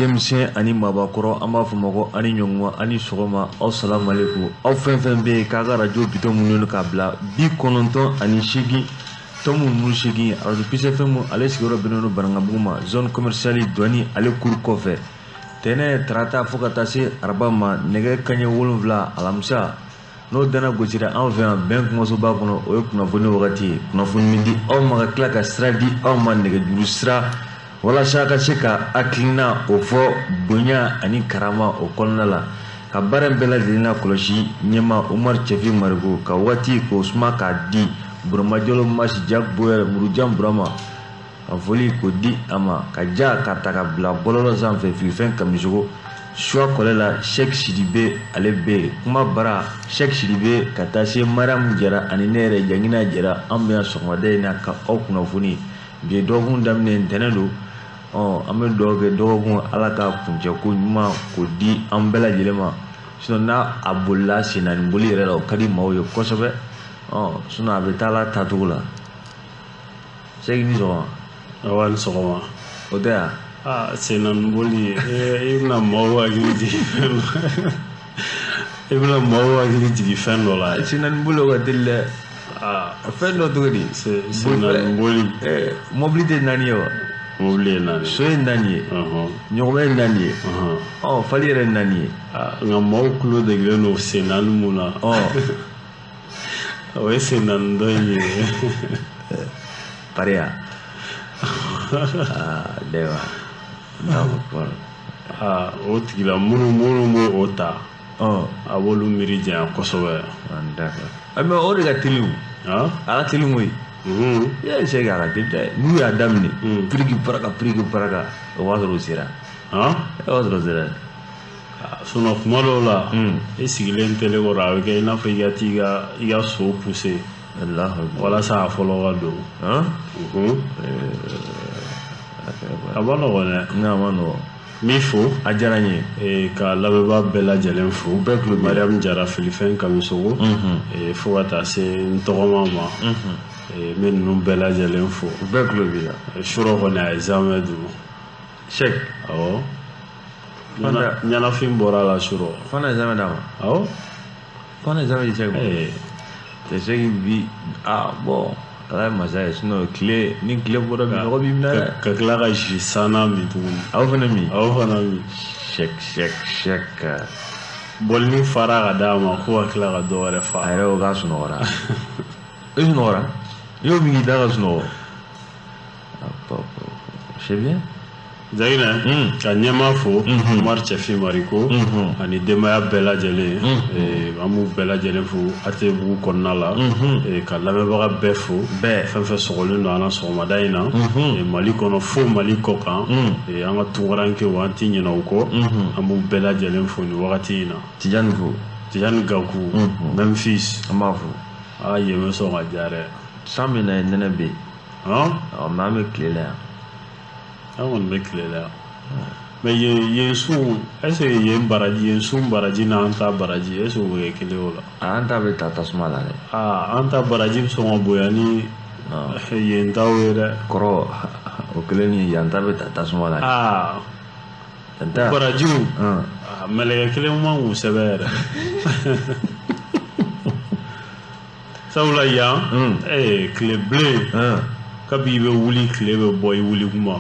Denmisɛn ani maabakɔrɔ, an b'a fɔ ma ko ani ɲɔgɔn, ani sɔgɔma, aw salamalekum. Aw fɛn fɛn bɛ yen k'a ka radio bitɔn minnu k'a bila 98.8, radio Peace FM, ale sigiyɔrɔ bɛnnen don Banankabugu ma, zone commerciale douane ale kuru kɔfɛ. Tɛnɛ, tarata fo ka taa se araba ma, nɛgɛ kaɲɛ 7, alamisa n'o dana gosira anw fɛ yan bɛn kumasoba kɔnɔ, o ye kunnafoni wagati ye. Kunnafoni min di aw ma ka tila ka sira di aw ma, nɛgɛjuru sira, walasa ka se ka hakilina o fɔ bonya ani karama o kɔnɔna la. Ka baara in bɛɛ lajɛlen na kɔlɔsi ɲɛma Umar Cɛfin Mariko, ka waati k'o suma k'a di Burama Jalo Masi Jack Boyer Murujan Burama, ka foli k'o di a ma, ka ja ka ta ka bila bɔlɔlɔ sanfɛ filifɛn kamisogo suwa kɔlɛ la. Sheikh Sidibe, ale bɛ yen kuma bara Sheikh Sidibe, ka taa se Mariam Jara ani ne yɛrɛ Jangina Jara, an bɛ yan sɔgɔmada in na ka aw kunnafoni. Bi ye dɔgɔkun daminɛ, ntɛnɛn don. Ɔ, an bɛ dugawu kɛ dɔgɔkun Ala ka kuncɛ ko ɲuman k'o di an bɛɛ lajɛlen ma. Sinon n'a a bolila sen naani boli yɛrɛ la, o ka di maaw ye kosɛbɛ. Ɔ, sinon a bɛ taa la taacogo la. Sheikh, ni sɔgɔma. Awa, ni sɔgɔma. O tɛ yan. Aa, sen naani boli, e bɛna maaw hakili jigin fɛn dɔ, e bɛna maaw hakili jigin fɛn dɔ la. Sen naani boli, o ka teli dɛ. Aa. Fɛn dɔ cogo di? Sen naani boli. Mobili tɛ naani ye wa? Mobili ye naani. So ye naani ye, ɲɔgɔmɛ ye naani ye, ɔ, fali yɛrɛ ye naani ye. Nka maaw tulo degilen don sen naani mun na, o ye sen naani dɔ in ye. Pariya, aa, dewa. Aa, o tigila minnu b'o o ta, a b'olu miiri janya kosɛbɛ. D'accord, mais o de ka teli o. A ka teli koyi. I y'a se a ka teli dɛ. N'u y'a daminɛ, piriki paraka, piriki paraka, o b'a sɔrɔ o sera. O b'a sɔrɔ o sera. Sinon kuma dɔw la, i sigilen télé kɔrɔ, a bɛ kɛ i n'a fɔ i ka t'i ka i ka so pousser walasa a fɔlɔ ka don. A ma nɔgɔn dɛ. Ne, a ma nɔgɔn. N b'i fo. A diyara n ye. Ka lamɛnbaa bɛɛ lajɛlen fo. U bɛɛ tulo b'i la. Mariam Jara, filifɛn kamisogo, fo ka taa se n tɔgɔma ma, n bɛ ninnu bɛɛ lajɛlen fo. U bɛɛ tulo b'i la. Surɔ kɔni, a ye zamɛ dun. Cheikh. Awɔ, ɲɛnafin bɔra a la surɔ. Fana ye zamɛ d'a ma. Awɔ. Fana ye zamɛ di Cheikh ma. Tɛ Cheikh bi, ah bon, Ala ye masa ye. Sinon tile ni tile bɔra bi, nɔgɔ b'i minɛ dɛ. Ka tila ka si sanna min tuguni. Aw fana min. Aw fana min. Cheikh, Cheikh, Cheikh. Bɔlini fara ka d'a ma ko ka tila ka dɔ wɛrɛ fa. A yɛrɛ ko k'a sunɔgɔra. E sunɔgɔra? I y'o min k'i da ka sunɔgɔ. C'est bien. Jaginɛ, ka ɲɛmaa fo, Umar Cɛfin Mariko ani denbaya bɛɛ lajɛlen, an b'u bɛɛ lajɛlen fo ATT-bugu kɔnɔna la, ka lamɛnbaga bɛɛ fo, bɛɛ fɛn fɛn sɔgɔlen don an na sɔgɔmada in na, Mali kɔnɔ fo Mali kɔ kan, an ka tunkarankew, an ti ɲinɛ u kɔ, an b'u bɛɛ lajɛlen fo nin wagati in na. Tijani fo. Tijani Gaku, Memphis. An b'a fo. Aa, yen bɛ sɔn ka diya dɛ. San bɛ na yen, nɛnɛ bɛ yen. Ɔ, mais an bɛ tile la yan. An kɔni bɛ tile la yan, mais yen yen sun, est ce que yen baraji, yen sun baraji n'an ta baraji, est ce que o bɛ kɛ kelen o la? An ta bɛ ta tasuma la dɛ. Aa, an ta baraji bɛ sɔn ka bonya ni yen taw ye dɛ. Kɔrɔ, o kelen ni yan ta bɛ ta tasuma la. Aa, yan ta barajiw, mɛlɛkɛ kelen man k'u sɛbɛn yɛrɛ, sabula yan tile bilen, kabi i bɛ wuli, tile bɛ bɔ i wuli kuma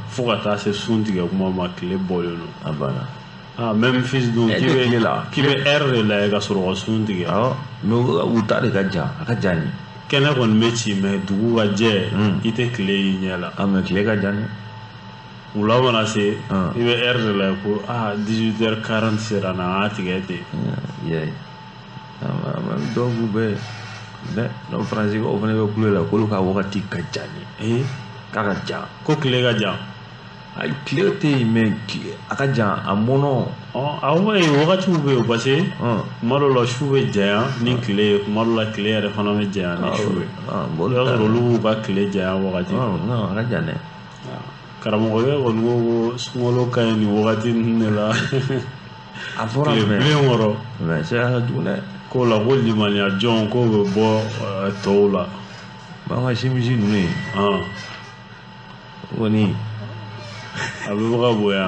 fo ka taa se sun tigɛ kuma ma, tile bɔlen don. A banna. Ah, Memphis dun, k'i bɛ k'i bɛ heure de lajɛ ka sɔrɔ ka sun tigɛ. Awɔ, mais u ta de ka jan, a ka jan ni. Kɛnɛ kɔni bɛ ci, mais dugu ka jɛ, i tɛ tile y'i ɲɛ la. Ah, mais tile ka jan dɛ. Wula mana se, i bɛ heure de lajɛ ko ah, 18h40 sera na, an ka tigɛ ten. Yɛ, dɔw b'u bɛ dɛ, n'o Faransi o fana bɛ kulo la k'olu ka wagati ka jan ni. K'a ka jan. Ko tile ka jan. Ayi, tile tɛ yen, mais a ka jan, a mɔnɔ. Awɔ, wagatiw bɛ yen, parce que kuma dɔw la su bɛ janya ni tile ye, kuma dɔw la tile yɛrɛ fana bɛ janya ni su ye. I b'a sɔrɔ olu b'u ka tile janya wagati. Non, a ka jan dɛ. Karamɔgɔkɛ kɔni ko ko sunkalo ka ɲi nin wagati ninnu de la. A fɔra. Tile bilen kɔrɔ. Mais c'est a ka jugu dɛ. K'o la ko limaniya jɔn k'o bɛ bɔ tɔw la. An ka simisi ninnu ye. O kɔni. A bɛ bɔ ka bonya.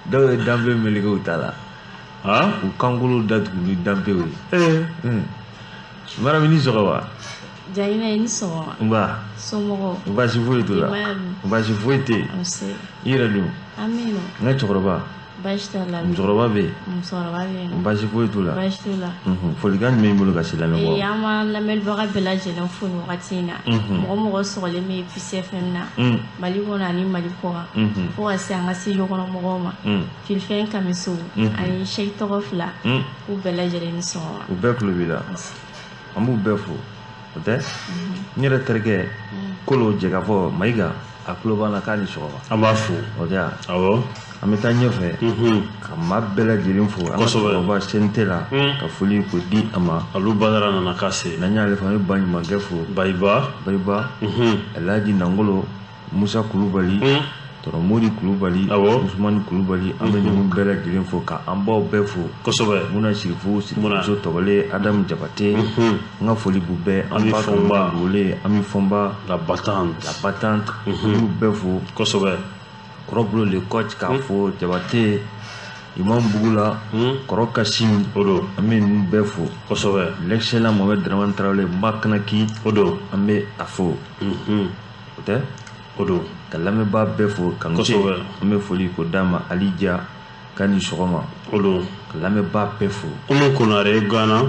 Dɔw ye danbe meleke u ta la. U kankolo datugu ni danbew ye. Maramu, i ni sɔgɔma. Janginɛ, i ni sɔgɔma. Nba. Somɔgɔw? Baasi foyi t'u la. Denbaya dun? Baasi foyi tɛ yen. Nse. I yɛrɛ dun? An bɛ yen nɔ. N ka cɛkɔrɔba. Baasi t'a la. Musokɔrɔba bɛ yen? Musokɔrɔba bɛ yen nɔ. Baasi foyi t'u la. Baasi t'u la. Folikan jumɛn b'i bolo ka se lamɛnbagaw ma? An b'an lamɛnnibaga bɛɛ lajɛlen fo nin wagati in na. Mɔgɔ mɔgɔ sɔgɔlen bɛ Peace FM na. Mali kɔnɔ ani Mali kɔkan. Fo ka se an ka studio kɔnɔ mɔgɔw ma. Filifɛn Kamiso ani Sɛki tɔgɔ fila. K'u bɛɛ lajɛlen ni sɔgɔma. U bɛɛ tulo b'i la. An b'u bɛɛ fo. O tɛ? N yɛrɛ terikɛ Kolo Jɛkafɔ Mayiga, a tulo b'an na, k'a ni sɔgɔma. An b'a fo. O tɛ wa? Awɔ. An bɛ taa ɲɛfɛ ka maa bɛɛ lajɛlen fo. An ka cɛkɔrɔba CNT la, ka foli k'o di a ma. Alu Badara nana k'a se. N'an y'ale fo, an bɛ Baɲumankɛ fo. Bayiba. Bayiba. Elhaji Nangolo, Musa Kulubali, Tɔrɔ Mori Kulubali, Usumani Kulubali, an bɛ ninnu bɛɛ lajɛlen fo ka an baw bɛɛ fo. Kosɛbɛ. Muna Sirifu, Sirifuso Tɔgɔle, Adamu Jabate, n ka foli b'u bɛɛ. An ba Fɔnba. Wole, Ami Fɔnba. La battante. La battante. N b'u bɛɛ fo. Kosɛbɛ. Kɔrɔ le coach k'a fo, Jabate, Imam Bugula, Kɔrɔ Kasim, o don. An bɛ ninnu bɛɛ fo. Kosɛbɛ. L'excellent Mohamed Dramane Traoré, Makanaki, o don. An bɛ a fo. O tɛ? O don. Ka lamɛnbaa bɛɛ fo, Kanute, an bɛ foli k'o d'a ma, Ali Dia, k'a ni sɔgɔma. O don. Ka lamɛnbaa bɛɛ fo. Umu Konare Gana,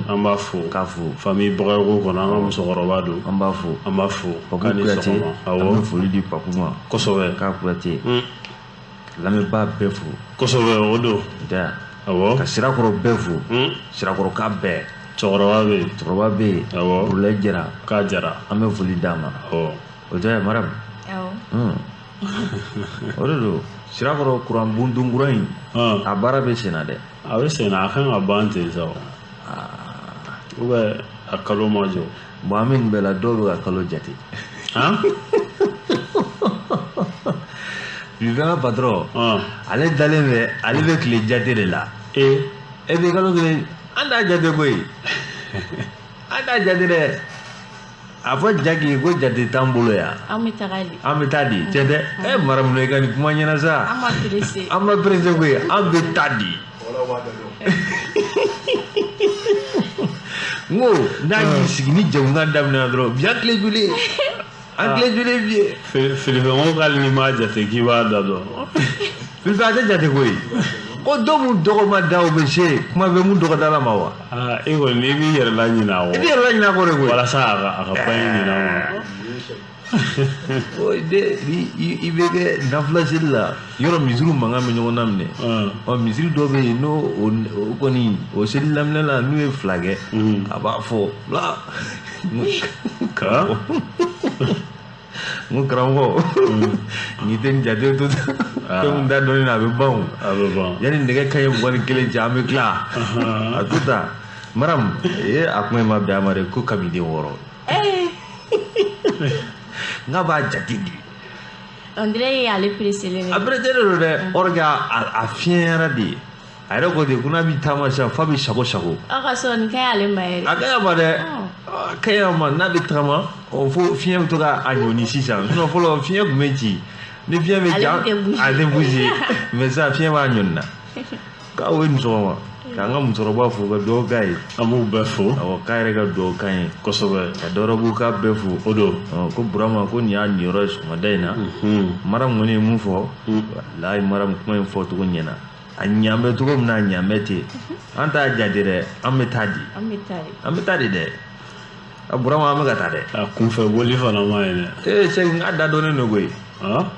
an b'a fo. K'a fo. Famille Bagayogo kɔnɔ, an ka musokɔrɔba don. An b'a fo. An b'a fo. Papu Kuyate, an bɛ foli di Papu ma. Kosɛbɛ. K'a Kuyate. Ka lamɛnbaa bɛɛ fo. Kosɛbɛ, o don. Tɛ. Awɔ. Ka Sirakɔrɔ bɛɛ fo. Sirakɔrɔka bɛɛ. Cɛkɔrɔba bɛ yen. Cɛkɔrɔba bɛ yen. Awɔ. Burulayi Jara. K'a Jara. An bɛ foli d'a ma. Awɔ. O tɛ Maramu? Awɔ. O de don. Sirakɔrɔ kuran bundun kura in, a baara bɛ sen na dɛ. A bɛ sen na, a kan ka ban ten sa o. Ou bien a kalo ma jɔ. Bon, an bɛ nin bɛɛ la, dɔw bɛ ka kalo jate. Bi patron, ale dalen bɛ, ale bɛ tile jate de la. E bɛ kalo kelen, an t'a jate koyi. An t'a jate dɛ. A fɔ Jaki ko jate t'an bolo yan. An bɛ taga de. An bɛ taa di, tiɲɛ tɛ? Maramu, i ka nin kuma ɲɛna sa. An ma pressé. An ma pressé koyi, an bɛ taa di. N ko n'a y'i sigi ni jamukan daminɛna dɔrɔn, bi an tile joli? An tile joli bi ye? Filifɛn ko k'ale ni m'a jate k'i b'a da dɔn. Filifɛn a tɛ jate koyi. Ko dɔw mun dɔgɔ ma da o bɛ se, kuma bɛ mun dɔgɔ da la ma wa? E kɔni i b'i yɛrɛ laɲinɛ a kɔ. I b'i yɛrɛ laɲinɛ a kɔ de koyi. Walasa a ka bange ɲinɛ a ma. O de i bɛ kɛ nafila seli la, yɔrɔ misiriw mankan bɛ ɲɔgɔn na minɛ. Ɔ misiri dɔ bɛ yen n'o o kɔni o seli laminɛ la n'u ye fila kɛ, a b'a fɔ fila. Karamɔgɔ. N ko karamɔgɔ, n'i tɛ nin jate to fɛn mun da dɔɔnin na, a bɛ ban o. A bɛ ban. Yanni nɛgɛ kanɲɛ 21 cɛ, an bɛ tila. A to tan. Maramu, a kuma in ma bɛn a ma dɛ, ko kabiden 6. N k'a b'a jate di. On dirait ale pressé len. A pressé don dɛ. Or que a fiɲɛyara de. A yɛrɛ ko ten ko n'a bɛ taama sisan f'a bɛ sago sago. Aw ka sɔrɔ nin ka ɲi ale ma yɛrɛ. A ka ɲi a ma dɛ. A ka ɲi a ma, n'a bɛ tagama, fo fiɲɛ bɛ to ka a ɲɔni sisan. Sinon fɔlɔ fiɲɛ tun bɛ ci. Ni fiɲɛ bɛ ci, ale tɛ bouger. Mais sisan fiɲɛ b'a ɲɔni na. K'aw ye nin sɔgɔma. K'an ka musokɔrɔba fo ka dugawu k'a ye. An b'u bɛɛ fo. Awɔ, k'a yɛrɛ ka dugawu k'an ye. Kosɛbɛ. Ka dɔrɔbu k'a bɛɛ fo. O don. Ko Burama ko nin y'a niyɔrɔ ye sɔgɔmada in na. Maramu kɔni ye mun fɔ? Walayi Maramu, kuma in fɔcogo ɲɛna. A ɲan bɛ cogo min na, a ɲan bɛ ten. An t'a jate dɛ, an bɛ taa di. An bɛ taa di. An bɛ taa di dɛ. A Burama, an bɛ ka taa dɛ. A kunfɛ boli fana ma ɲi dɛ. Sɛki, n ka da dɔnnen don koyi.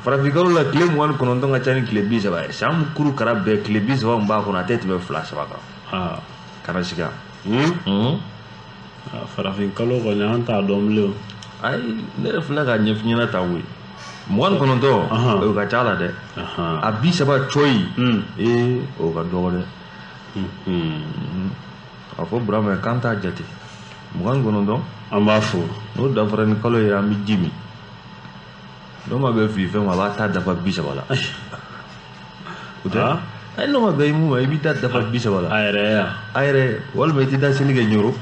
Farafinkalo la tile 29 ka ca ni tile 30 ye. San kuru kara bɛɛ tile 30 min b'a kɔnɔ, a tɛ tɛmɛ 2-3 kan. Kana siga. Farafinkalo kɔni an t'a dɔn bilen. Ayi, ne yɛrɛ filɛ ka ɲɛf'i ɲɛna tan koyi. 29, o ka ca la dɛ. A 30 cɔyi, o ka dɔgɔ dɛ. A fɔ Burama k'an t'a jate. 29. An b'a fo. N'o dafara ni kalo ye, an bɛ ji min. N'o ma bɛn fili fɛn ma, a b'a ta dafa 30 la. O tɛ? Ayi, n'o ma bɛn mun ma, i b'i ta dafa 30 la. A yɛrɛ ya. A yɛrɛ, walima i tɛ taa seli kɛ Ɲoro.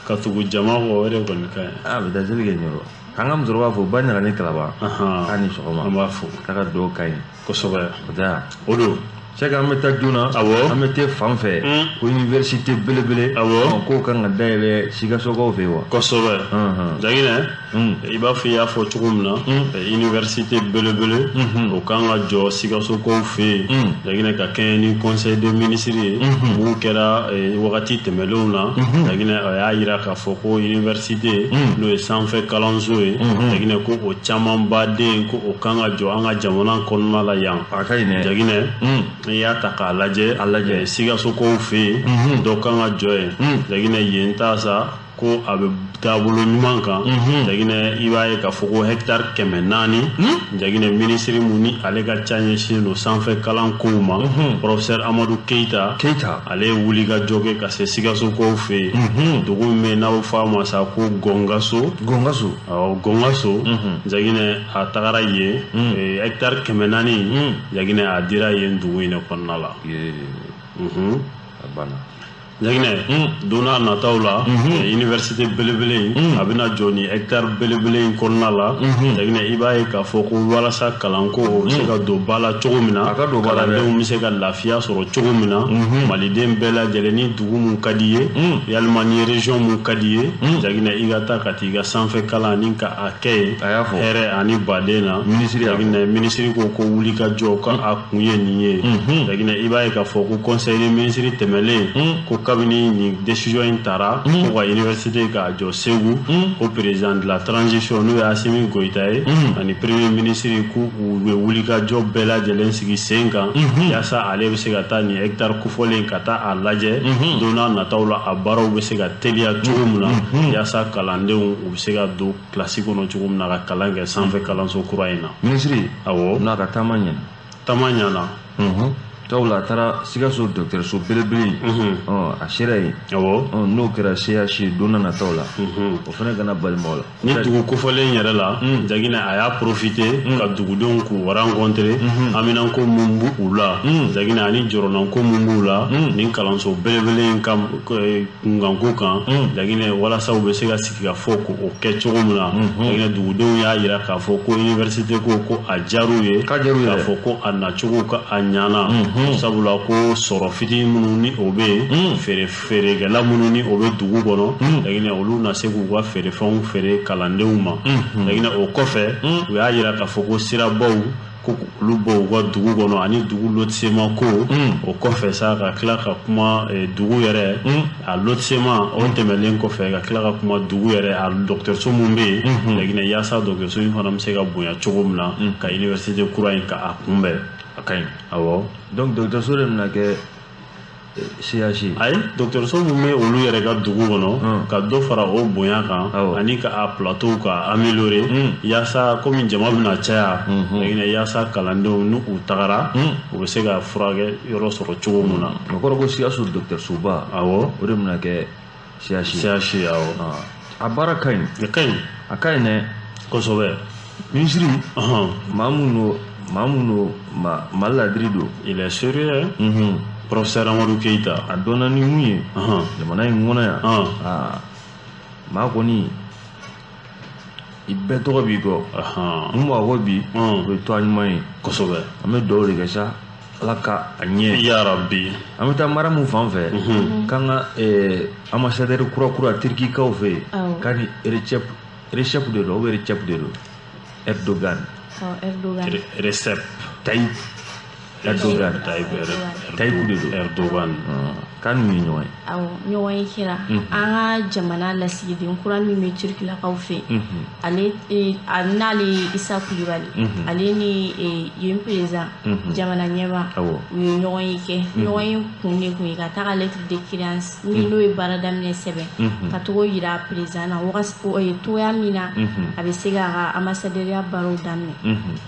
Ka tugu jama kɔ, o de kɔni ka ɲi. A bɛ taa seli kɛ Ɲoro. K'an ka musokɔrɔba fo ba ɲaga ni kalaba. K'a ni sɔgɔma. An b'a fo. K'a ka dugawu ka ɲi. Kosɛbɛ. O tɛ wa? O don. Sɛki an bɛ taa joona. Awɔ. An bɛ taa fan fɛ. Ko université belebele. Awɔ. K'o kan ka dayɛlɛ Sikasokaw fɛ yen wa? Kosɛbɛ. Jaginɛ. I b'a fɔ i y'a fɔ cogo min na. Université belebele. O kan ka jɔ Sikasokaw fɛ yen. Jaginɛ ka kɛɲɛ ni conseil des ministres ye. Mun kɛra wagati tɛmɛnlenw na. Jaginɛ a y'a yira k'a fɔ ko université n'o ye sanfɛ kalanso ye. Jaginɛ ko o camanba den ko o kan ka jɔ an ka jamana kɔnɔna la yan. A ka ɲi dɛ. Jaginɛ. N'i y'a ta k'a lajɛ. A lajɛ. Sikasokaw fɛ yen. Dɔ kan ka jɔ yen. Jaginɛ yen ta sa. Ko a bɛ taabolo ɲuman kan. Jaginɛ i b'a ye k'a fɔ ko hectare 400. Jaginɛ minisiri mun ni ale ka ca ɲɛsinnen don sanfɛ kalan kow ma. Professeur Amadu Keyita. Keyita. Ale ye wuli ka jɔ kɛ ka se Sikasokaw fɛ yen. Dugu min bɛ yen n'a bɛ fɔ a ma sa ko Gɔngaso. Gɔngaso. Awɔ Gɔngaso. Jaginɛ a tagara yen. Hectare 400. Jaginɛ a dira yen dugu in de kɔnɔna la. A banna. Jaginɛ don n'a nataw la université belebele in a bɛna jɔ ni hectare belebele in kɔnɔna la. Jaginɛ i b'a ye k'a fɔ ko walasa kalanko o bɛ se ka don ba la cogo min na, kalandenw bɛ se ka lafiya sɔrɔ cogo min na, maliden bɛɛ lajɛlen ni dugu mun ka di ye, yalima ni région mun ka di ye, Jaginɛ i ka taa ka t'i ka sanfɛ kalan ni ka a kɛ yen hɛrɛ ani baden na. Jaginɛ minisiri ko ko wuli ka jɔ ka a kun ye nin ye. Jaginɛ i b'a ye k'a fɔ ko conseil des ministres tɛmɛlen ko kabini nin décision in taara ko ka université k'a jɔ Segu, ko président de la transition n'o ye Assimi Goïta ye ani premier ministre k'u bɛ wuli ka jɔ bɛɛ lajɛlen sigi sen kan yaasa ale bɛ se ka taa nin hectare kofɔlen ka taa a lajɛ don n'a nataw la a baaraw bɛ se ka teliya cogo min na yaasa kalandenw u bɛ se ka don kilasi kɔnɔ cogo min na ka kalan kɛ sanfɛ kalanso kura in na. Minisiri. Awɔ. N'a ka taama ɲɛna. Taama ɲɛna. Sabula a taara Sikaso dɔgɔtɔrɔso belebele a sera yen. Awɔ. N'o kɛra CH don n'a nataw la. O fana kana bali mɔgɔ la. Ni dugu kofɔlen yɛrɛ la, Jaginɛ a y'a profité ka dugudenw k'u rencontrer, haminanko mun b'u la, Jaginɛ ani jɔrɔnanko mun b'u la, nin kalanso belebele in ka kunkanko kan, Jaginɛ walasa u bɛ se ka sigi ka fɔ k'o kɛ cogo min na. Jaginɛ dugudenw y'a yira k'a fɔ ko université ko a diyar'u ye, k'a fɔ ko a nacogo ka a ɲana. Sabula ko sɔrɔ fitinin minnu ni o bɛ yen, feerekɛla minnu ni o bɛ dugu kɔnɔ, Jaginɛ olu na se k'u ka feerefɛnw feere kalandenw ma. Jaginɛ o kɔfɛ u y'a yira k'a fɔ ko sirabaw ko olu bɔ u ka dugu kɔnɔ ani dugu lotissement ko o kɔfɛ sa ka tila ka kuma dugu yɛrɛ a lotissement o tɛmɛnen kɔfɛ ka tila ka kuma dugu yɛrɛ a dɔgɔtɔrɔso mun bɛ yen, Jaginɛ yaasa dɔgɔtɔrɔso in fana bɛ se ka bonya cogo min na ka université kura in ka a kunbɛn. A ka ɲi. Awɔ. Donc dɔgɔtɔrɔso de bɛna kɛ CH. Ayi, dɔgɔtɔrɔso mun bɛ olu yɛrɛ ka dugu kɔnɔ ka dɔ fara o bonya kan ani ka a plateau ka améliorer yaasa komi jama bɛna caya, Jaginɛ yaasa kalandenw n'u u tagara u bɛ se ka furakɛ yɔrɔ sɔrɔ cogo min na. O kɔrɔ ko Sikaso dɔgɔtɔrɔsoba. Awɔ. O de bɛna kɛ CH. CH awɔ. A baara ka ɲi. A ka ɲi. A ka ɲi dɛ. Kosɛbɛ. Minisiri. Maa mun don maa ladiri don. Il est sérieux. Professeur Amadou Keyita. A dɔnna ni mun ye. Jamana in kɔnɔ yan. Maa kɔni i bɛɛ tɔgɔ b'i kɔ. Mun b'a kɔ bi. O ye tɔgɔ ɲuman ye. Kosɛbɛ. An bɛ dugawu de kɛ sa. Ala ka a ɲɛ. Ya Rabbi. An bɛ taa mara mun fan fɛ. K'an ka ambassadeur kura Turkikaw fɛ yen. K'a ni Recep de don ou Recep de don. Erdogan. Erdogan. Recep Tayyip Erdogan. Tayyip de don. Erdogan. K'a n'u ye ɲɔgɔn ye. Awɔ, ɲɔgɔn ye kɛra. An ka jamana lasigiden kura min bɛ Turkilakaw fɛ yen, ale n'ale ye Isa Kulibali, ale ni yen président jamana ɲɛmaa, u ye ɲɔgɔn ye kɛ. Ɲɔgɔn ye kun de kun ye ka taga lettre de créance min n'o ye baara daminɛ sɛbɛn ka togo yira président na togoya min na a bɛ se k'a ka ambassadeur baaraw daminɛ.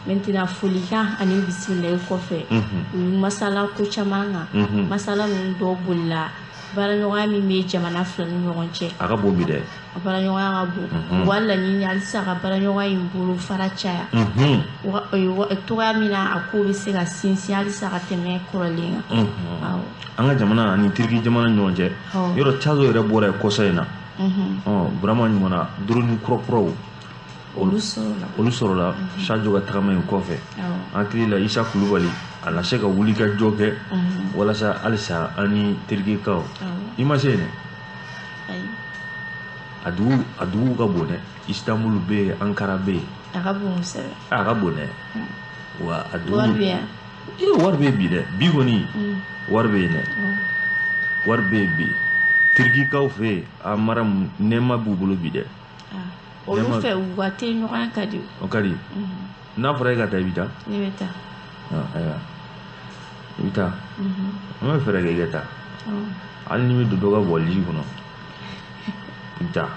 Maintenant folikan ani bisimilayi kɔfɛ, u ye masala ko caman kan. Masala ninnu dɔw bolila baaraɲɔgɔnya min bɛ jamana fila ni ɲɔgɔn cɛ. A ka bon bi dɛ. A baaraɲɔgɔnya ka bon. U ka laɲini halisa ka baaraɲɔgɔnya in bolo fara caya. Togoya min na a ko bɛ se ka sinsin halisa ka tɛmɛ kɔrɔlen kan. Awɔ. An ka jamana ani Turki jamana ni ɲɔgɔn cɛ. Yɔrɔ Cazo yɛrɛ bɔra yen kɔsa in na. Burama ɲuman na drone kura kuraw. Olu sɔrɔla. Olu sɔrɔla Sadio ka tagama in kɔfɛ. An hakili la Isa Kulubali a na se ka wuli ka jɔ kɛ walasa halisa an ni Turikikaw. I ma se yen dɛ. Ayi. A dugu ka bon dɛ. Istanbul bɛ yen, Ankara bɛ yen. A ka bon kosɛbɛ. A ka bon dɛ. Wa a dugu. Wari bɛ yan. Ee, wari bɛ yen bi dɛ. Bi kɔni wari bɛ yen dɛ. Wari bɛ yen bi. Turikikaw fɛ yen, a mara nɛɛma b'u bolo bi dɛ. Olu fɛ u ka teriɲɔgɔnya ka di. O ka di. N'a fɔra e ka taa, i bɛ taa. Ne bɛ taa. Ayiwa, i bɛ taa. An bɛ fɛɛrɛ kɛ i ka taa. Hali ni bɛ don dɔ ka waliji kɔnɔ, i bɛ taa.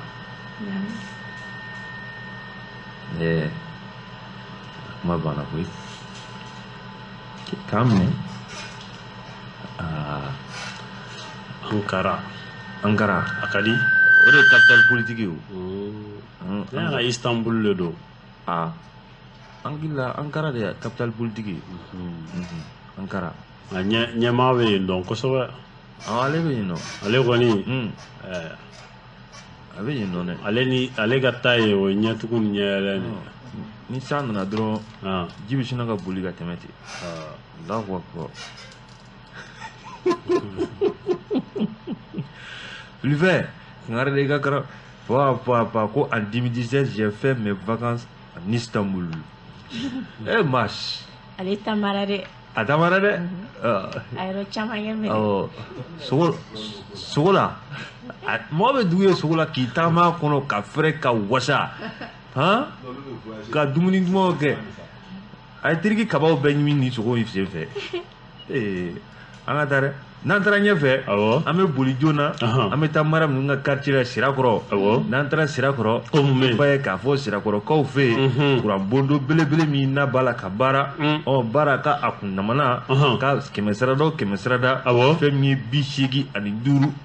Ɛɛ, kuma banna koyi. K'an minɛ. Aa. Ankara. Ankara. A ka di. O de ye capitale politique ye o. Ne y'a ka Istanbul de don. Aa, an hakili la Ankara de ye capitale politique ye. Ankara. A ɲɛmaa bɛ yen dɔn kosɛbɛ. Ale bɛ yen nɔ. Ale kɔni. A bɛ yen nɔ dɛ. Ale ni ale ka taa yen, o ye ɲɛtugu ni ɲɛyɛlɛ de. Ni san nana dɔrɔn, ji bɛ sin ka boli ka tɛmɛ ten. Allahu akbar. Filifɛ, Kangare de ka kara. Pa, ko en 2017, j'ai fait mes vacances en Istanbul. Eh, mas. Ale tamara dɛ. A tamara dɛ. A yɔrɔ caman kɛ mɛnɛ. Awɔ. Sogo la. Mɔgɔ bɛ dugu ye sogo la k'i taama kɔnɔ ka fɛrɛ ka wasa. Han? Ka dumuni dumanw kɛ. A ye teriki kabaw bɛɛ ɲimi ni sogo in sen fɛ. Ee, an ka taa dɛ. N'an taara ɲɛfɛ, an bɛ boli joona, an bɛ taa mara ninnu ka quartier la Sirakɔrɔ. N'an taara Sirakɔrɔ, i b'a ye k'a fɔ Sirakɔrɔkaw fɛ yen, kuranbondo belebele min n'a b'a la ka baara, ɔ baara ka a kundamana, ka 100 sarada o 100 sarada, fɛn min ye 85,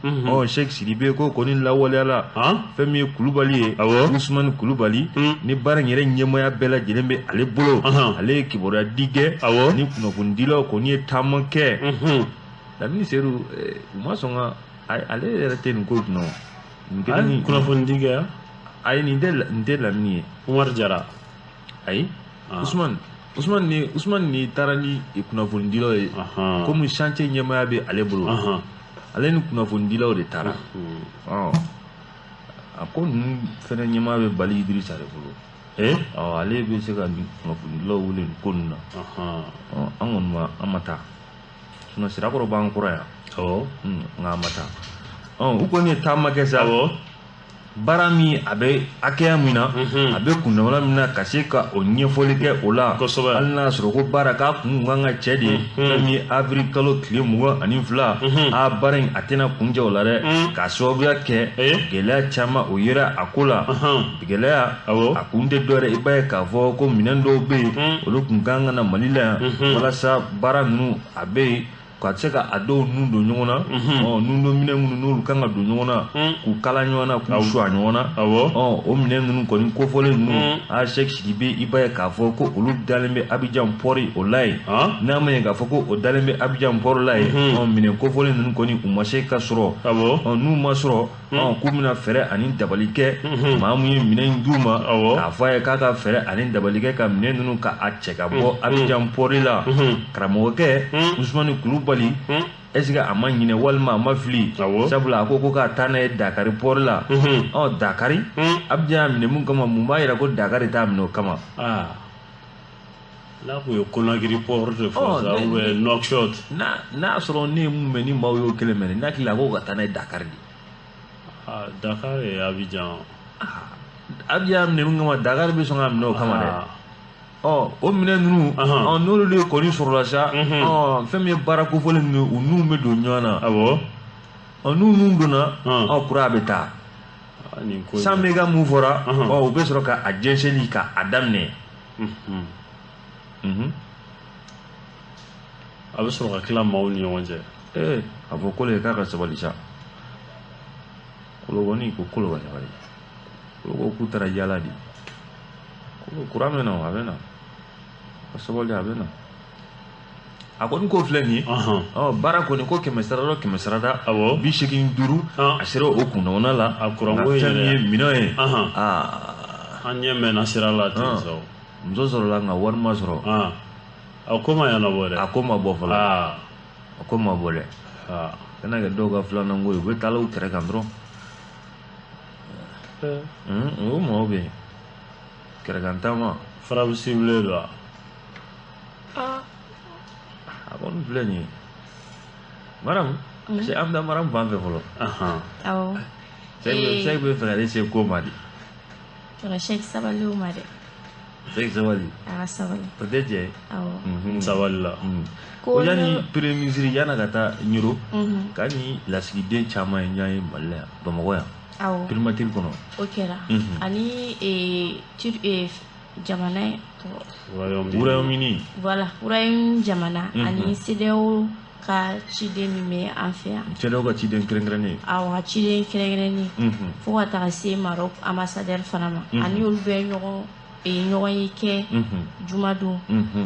ɔ Cheikh Sidibe ko kɔni lawaleyala, fɛn min ye Kulubali ye, Usumani Kulubali, ni baara in yɛrɛ ɲɛmaaya bɛɛ lajɛlen bɛ ale bolo, ale ye kibaruya di kɛ, ni kunnafonidilaw kɔni ye taama kɛ. Lamini Seydou, u ma sɔn ka ale yɛrɛ tɛ nin ko kunna o. Nin kelen ni kunnafoni di kɛ. Ayi, nin tɛ Lamini ye. Umar Jara. Ayi. Usumani ni taara ni kunnafonidilaw ye. Komi chantier ɲɛmaaya bɛ ale bolo. Ale ni kunnafonidilaw de taara. Ɔ a ko ninnu fɛnɛ ɲɛmaaya bɛ Bali Idirisa de bolo. Ɔ ale bɛ se ka kunnafonidilaw wele nin ko ninnu na. Ɔ an kɔni ma an ma taa. Sinon Sirakɔrɔ b'an kɔrɔ yan. Awɔ. Nka an ma taa. Ɔ u kɔni ye taama kɛ sa. Awɔ. Baara min a bɛ hakɛya min na, a bɛ kundamana min na ka se ka o ɲɛfɔli kɛ o la. Kosɛbɛ. Hali n'a y'a sɔrɔ ko baara k'a kun kan ka cɛ de ye. Fɛn min ye avril kalo tile 22, a baara in a tɛna kuncɛ o la dɛ. K'a sababuya kɛ gɛlɛya caman o yera a ko la. Gɛlɛya a kun tɛ dɔwɛrɛ, i b'a ye k'a fɔ ko minɛn dɔw bɛ yen, olu kun kan ka na Mali la yan walasa baara ninnu a bɛ yen ka se ka a dɔw nun don ɲɔgɔn na. Ɔ nun don minɛn minnu n'olu kan ka don ɲɔgɔn na, k'u kala ɲɔgɔn na, k'u suwa ɲɔgɔn na. Ɔ o minɛn ninnu kɔni kofɔlen ninnu, a Cheikh Sidibe, i b'a ye k'a fɔ ko olu dalen bɛ Abidjan port o la yen. N'a ma ɲɛ k'a fɔ ko o dalen bɛ Abidjan port la yen, ɔ minɛn kofɔlen ninnu kɔni u ma se ka sɔrɔ. Ɔ n'u ma sɔrɔ, ɔ k'u bɛna fɛɛrɛ ani dabali kɛ. Maa mun ye minɛn in d'u ma, k'a fɔ a ye k'a ka fɛɛrɛ ani dabali kɛ ka minɛn ninnu ka a cɛ ka bɔ Abidjan port la. Karamɔgɔkɛ Usumani Kulubali, est-ce que a ma ɲinɛ walima a ma fili? Sabula a ko ko k'a taa n'a ye Dakari port la. Ɔ Dakari, Abidjan y'a minɛ mun kama, mun b'a yira ko Dakari t'a minɛ o kama? N'a kun ye Conakry port de fɔ sa, ou bien Nouakchott. N'a y'a sɔrɔ ne ye mun mɛn ni maaw y'o kelen mɛn, ne hakili la ko ka taa n'a ye Dakari de. Dakar ye Abidjan. Abidjan y'a minɛ mun kama, Dakari bɛ sɔn k'a minɛ o kama dɛ. Ɔ o minɛn ninnu, ɔ n'olu de kɔni sɔrɔla sa, ɔ fɛn min ye baara kofɔlen ninnu, u n'u bɛ don ɲɔgɔn na. Awɔ. Ɔ n'u nun donna, ɔ kura bɛ taa. San bɛ ka mun fɔra, ɔ u bɛ sɔrɔ ka a jɛnsɛnni ka a daminɛ. A bɛ sɔrɔ ka tila maaw ni ɲɔgɔn cɛ. Ee, a fɔ kolo ye k'a ka sabali sa. Kolo kɔni ko kolo ka sabali. Kolo ko k'u taara yaala de. Kolo kura bɛ na o, a bɛ na. Ka sabali, a bɛ na. A kɔni ko filɛ nin ye. Ɔ baara kɔni ko 100 sarada o 100 sarada. Awɔ. 85, a sera o kundamana la. A kuranko in fɛn min ye yɛrɛ. minɛn ye. Aa. An ɲɛ mɛnna sira la ten sa. Muso sɔrɔla nka wari ma sɔrɔ. A ko ma ɲɛnabɔ dɛ. A ko ma bɔ fɔlɔ. A ko ma bɔ dɛ. Kana kɛ dɔw ka filanan ko ye, u bɛ taa u kɛrɛ kan dɔrɔn. O mɔgɔw bɛ yen. Kɛrɛkan taama. Farabu ciblé don wa? A kɔni filɛ nin ye. Maram, an bɛ taa Maram fan fɛ fɔlɔ. Awɔ. Sɛki bɛ fɛ ka ne se ko ma de. Sɛki sabali o ma dɛ. Sɛki sabali. A ka sabali. O tɛ tiɲɛ ye. Awɔ. Sabali la. Ko yanni premier ministre yan'a ka taa Ɲoro, k'a ni lasigiden caman ye ɲɔgɔn ye Mali la yan, Bamakɔ yan. Awɔ. Primature kɔnɔ. O kɛra. Ani jamana ye. Royaume-Uni. Voilà, Royaume-Uni jamana ani CEDEAO ka ciden min bɛ an fɛ yan. CEDEAO ka ciden kɛrɛnkɛrɛnnen. Awɔ, ka ciden kɛrɛnkɛrɛnnen. Fo ka taga se Maroc ambassadeur fana ma. Ani olu bɛɛ ɲɔgɔn ye kɛ jumadon.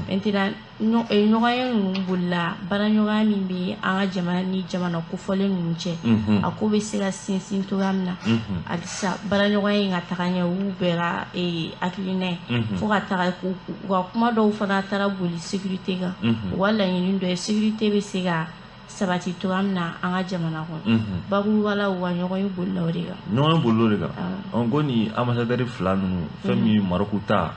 Maintenant ɲɔgɔn ye ninnu bolila baaraɲɔgɔnya min bɛ an ka jamana ni jamana kofɔlen ninnu cɛ. A ko bɛ se ka sinsin cogoya min na. Halisa baaraɲɔgɔnya in ka taga ɲɛ, u bɛɛ ka hakilina ye. Fo ka taga u ka kuma dɔw fana taara boli sécurité kan. U ka laɲini dɔ ye sécurité bɛ se ka sabati cogoya min na an ka jamana kɔnɔ. Bakuruba la, u ka ɲɔgɔn ye bolila o de kan. Ɲɔgɔn ye bolila o de kan. Ko ni ambassadeur fila ninnu, fɛn min ye Maroc ta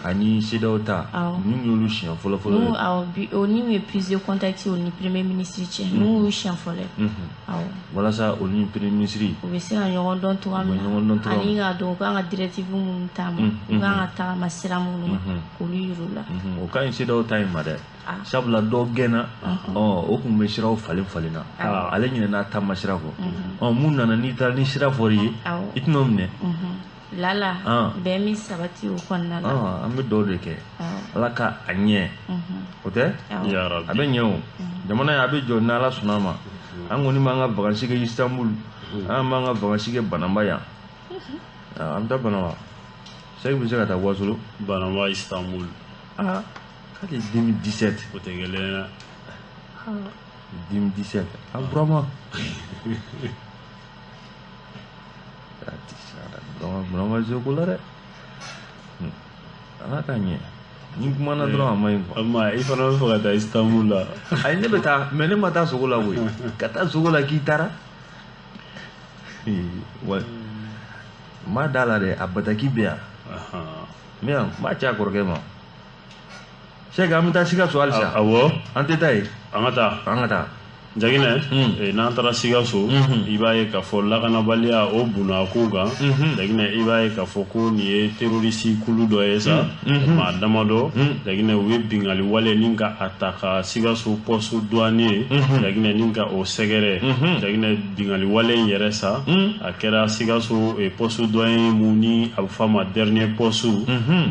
ani CEDEAO ta, ninnu y'olu siɲɛ fɔlɔ fɔlɔ ye. Awɔ, bi o ni ye prise de contact o ni premier ministre cɛ, n'u y'u siɲɛ fɔlɔ ye. Awɔ. Walasa olu ni premier ministre. U bɛ se ka ɲɔgɔn dɔn cogoya min na. Ani k'a dɔn u kan ka directive minnu taama, u kan ka tagama sira minnu ma, k'olu yir'u la. O ka ɲi CEDEAO ta in ma dɛ. Sabula dɔw gɛnna, o tun bɛ siraw falen falen na. Ale ɲinɛna taama sira kɔ. Mun nana n'i taara ni sira fɔr'i ye, i tɛn'o minɛ. Lala, bɛn min sabati o kɔnɔna la. An bɛ dugawu de kɛ. Ala ka a ɲɛ. O tɛ? A bɛ ɲɛ o. Jamana in a bɛ jɔ n'Ala sɔnna a ma. An kɔni b'an ka vacances kɛ Istanbul. An b'an ka vacances kɛ Banamba yan. An bɛ taa Banamba. Sɛki bɛ se ka taa Wasolo. Banamba Istanbul. K'ale 2017. O tɛ kelen ye dɛ. 2017. Ah, vraiment. Burama se ko la dɛ. Ala k'a ɲɛ. Ni kumana dɔrɔn a ma ɲi quoi. Ama i fana bɛ fɛ ka taa Istanbul la. Ayi, ne bɛ taa, mais ne ma taa sogo la koyi. Ka taa sogo la k'i taara. Wa n m'a da la dɛ, a bataki bɛ yan. N bɛ yan, n b'a ci a kɔrɔkɛ ma. Sɛki, an bɛ taa Sikaso halisa. Awɔ. An tɛ taa yen. An ka taa. An ka taa. Jaginɛ, n'an taara Sikaso, i b'a ye k'a fɔ lakanabaliya o bunna ko kan. Jaginɛ, i b'a ye k'a fɔ ko nin ye terroriste kulu dɔ ye sa, maa damadɔ. Jaginɛ, u ye bingali wale ni ka a ta ka Sikaso poste douanier, Jaginɛ, ni ka o sɛgɛrɛ. Jaginɛ, bingali wale in yɛrɛ sa, a kɛra Sikaso poste douanier mun ni a bɛ f'a ma dernier poste,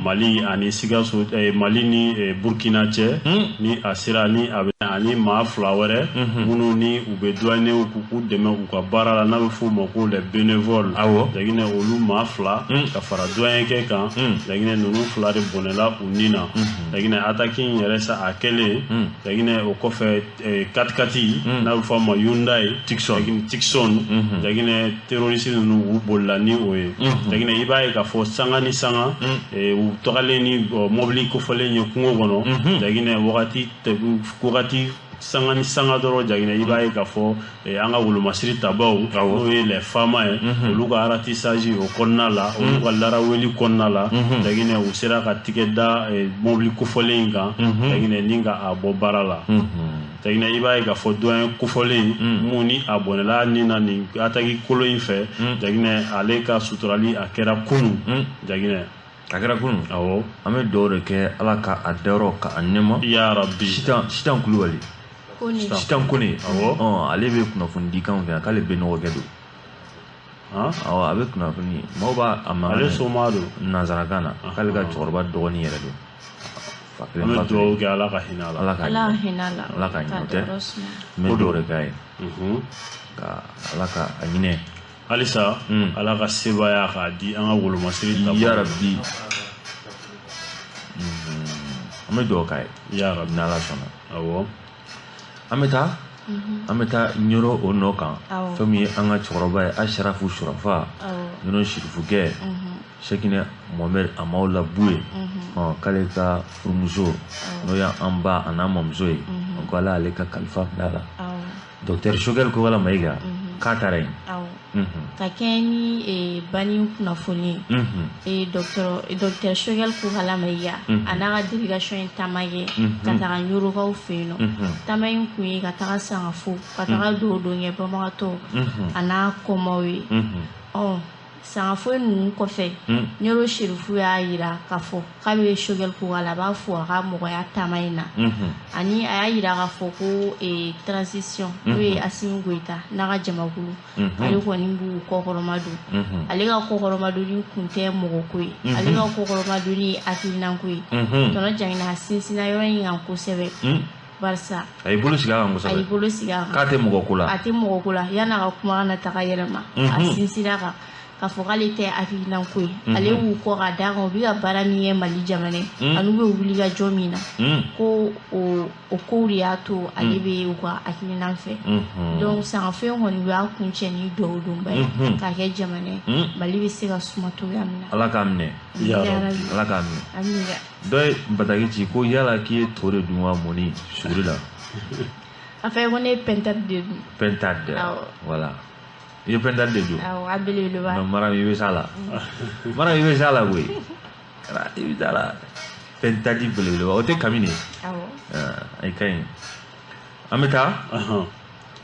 Mali ani Sikaso, Mali ni Burkina cɛ, ni a sera ni a bɛ ani maa fila wɛrɛ minnu ni u bɛ douaniers k'u dɛmɛ u ka baara la, n'a bɛ f'o ma ko les bénévoles. Awɔ. Jaginɛ, olu maa fila ka fara douanier kɛ kan. Jaginɛ, ninnu fila de bɔnɛla u ni na. Jaginɛ, attaque in yɛrɛ sa a kɛlen. Jaginɛ, o kɔfɛ 4x4 n'a bɛ f'a ma Hyundai Tucson. Tucson. Jaginɛ, terroriste ninnu u bolila ni o ye. Jaginɛ, i b'a ye k'a fɔ sanga ni sanga u tagalen ni mobili kofɔlen ye kungo kɔnɔ. Jaginɛ, wagati sanga ni sanga dɔrɔn, Jaginɛ, i b'a ye k'a fɔ an ka wolomasiri tabaw, n'o ye les FAMa ye, olu ka ratissage o kɔnɔna la, olu ka laraweli kɔnɔna la, Jaginɛ, u sera ka tigɛ da mobili kofɔlen in kan. Jaginɛ, ni ka a bɔ baara la. Jaginɛ, i b'a ye k'a fɔ doyen kofɔlen mun ni a bɔnɛla ni na nin attaque kolo in fɛ. Jaginɛ, ale ka suturali a kɛra kunun. Jaginɛ, A kɛra kunun. Awɔ. An bɛ dugawu de kɛ Ala ka a dayɔrɔ ka a nɛma. Ya Rabbi. Sitan Kulubali. Sitan Kone. Awɔ. Ale bɛ kunnafoni di kan fɛ yan, k'ale bɛ nɔgɔkɛ don. Awɔ, a bɛ kunnafoni. Maaw b'a a mankan. Ale soma don. Nanzarakan na. K'ale ka cɛkɔrɔba dɔgɔnin yɛrɛ don. An bɛ dugawu kɛ Ala ka hinɛ a la. Ala ka hinɛ a la. Ala ka hinɛ o tɛ. N bɛ dugawu de k'a ye. Ka Ala ka a hinɛ. Halisa Ala ka sebaaya k'a di an ka wolomasiri tabaw. Ya Rabbi. An bɛ dugawu k'a ye. Ya Rabbi. N'Ala sɔnna. Awɔ. An bɛ taa. An bɛ taa Ɲɔrɔ o nɔ kan, fɛn min ye an ka cɛkɔrɔba ye, Asirafu Surafa, Ɲɔrɔ Sirifukɛ, Sɛkinɛ Mohamɛd Amawula Buye, k'ale ka furumuso n'o y'an ba a n'an mamuso ye, ko Ala y'ale ka kalifa minɛ a la. Docteur Choguel Kokalla Maïga k'a taara yen. Ka kɛɲɛ ni banni kunnafoni ye, docteur Choguel Kokalla Maïga a n'a ka délégation ye taama kɛ ka taga Ɲɔrɔkaw fɛ yen nɔ. Taama in kun ye ka taga Sangafo, ka taga dugawu don kɛ banbagatɔ a n'a kɔmaw ye. Ɔ Sangafo ninnu kɔfɛ, Ɲɔrɔ Sirifu y'a yira k'a fɔ k'a bɛ Choguel Kokalla, a b'a fo a ka mɔgɔya taama in na, ani a y'a yira k'a fɔ ko transition n'o ye Assimi Goïta n'a ka jamakulu, ale kɔni b'u kɔkɔrɔma don. Ale ka kɔkɔrɔmadonni kun tɛ mɔgɔ ko ye, ale ka kɔkɔrɔmadonni ye hakilinako ye. Tɔnɔ Janginɛ a sinsinna yɔrɔ in kan kosɛbɛ, barisa a y'i bolo sigi a kan kosɛbɛ. A y'i bolo sigi a kan k'a tɛ mɔgɔ ko la, a tɛ mɔgɔ ko la. Yan'a ka kuma kana taga yɛlɛma, a sinsinna kan k'a fɔ k'ale tɛ hakilinako ye, ale b'u kɔ ka d'a kan u bɛ ka baara min kɛ Mali jamana ye, ani u bɛ wuli ka jɔ min na, ko o kow de y'a to ale bɛ u ka hakilina fɛ. Donc Sangafo in kɔni u y'a kuncɛ ni dugawu donba ye k'a kɛ jamana ye, Mali bɛ se ka suma cogoya min na. Ala k'a minɛ, Ala k'a minɛ. Dɔ ye bataki ci ko yala k'i ye to de dun wa mɔni suguri la? A fɛ ko ne ye pintade de dun. Pintade, voilà. I ye pintade de dun? Awɔ, a belebeleba. Non, Mariam i bɛ s'a la. Mariam i bɛ s'a la koyi. I bɛ s'a la. Pintade belebeleba, o tɛ kami de ye? Awɔ. A ka ɲi. An bɛ taa.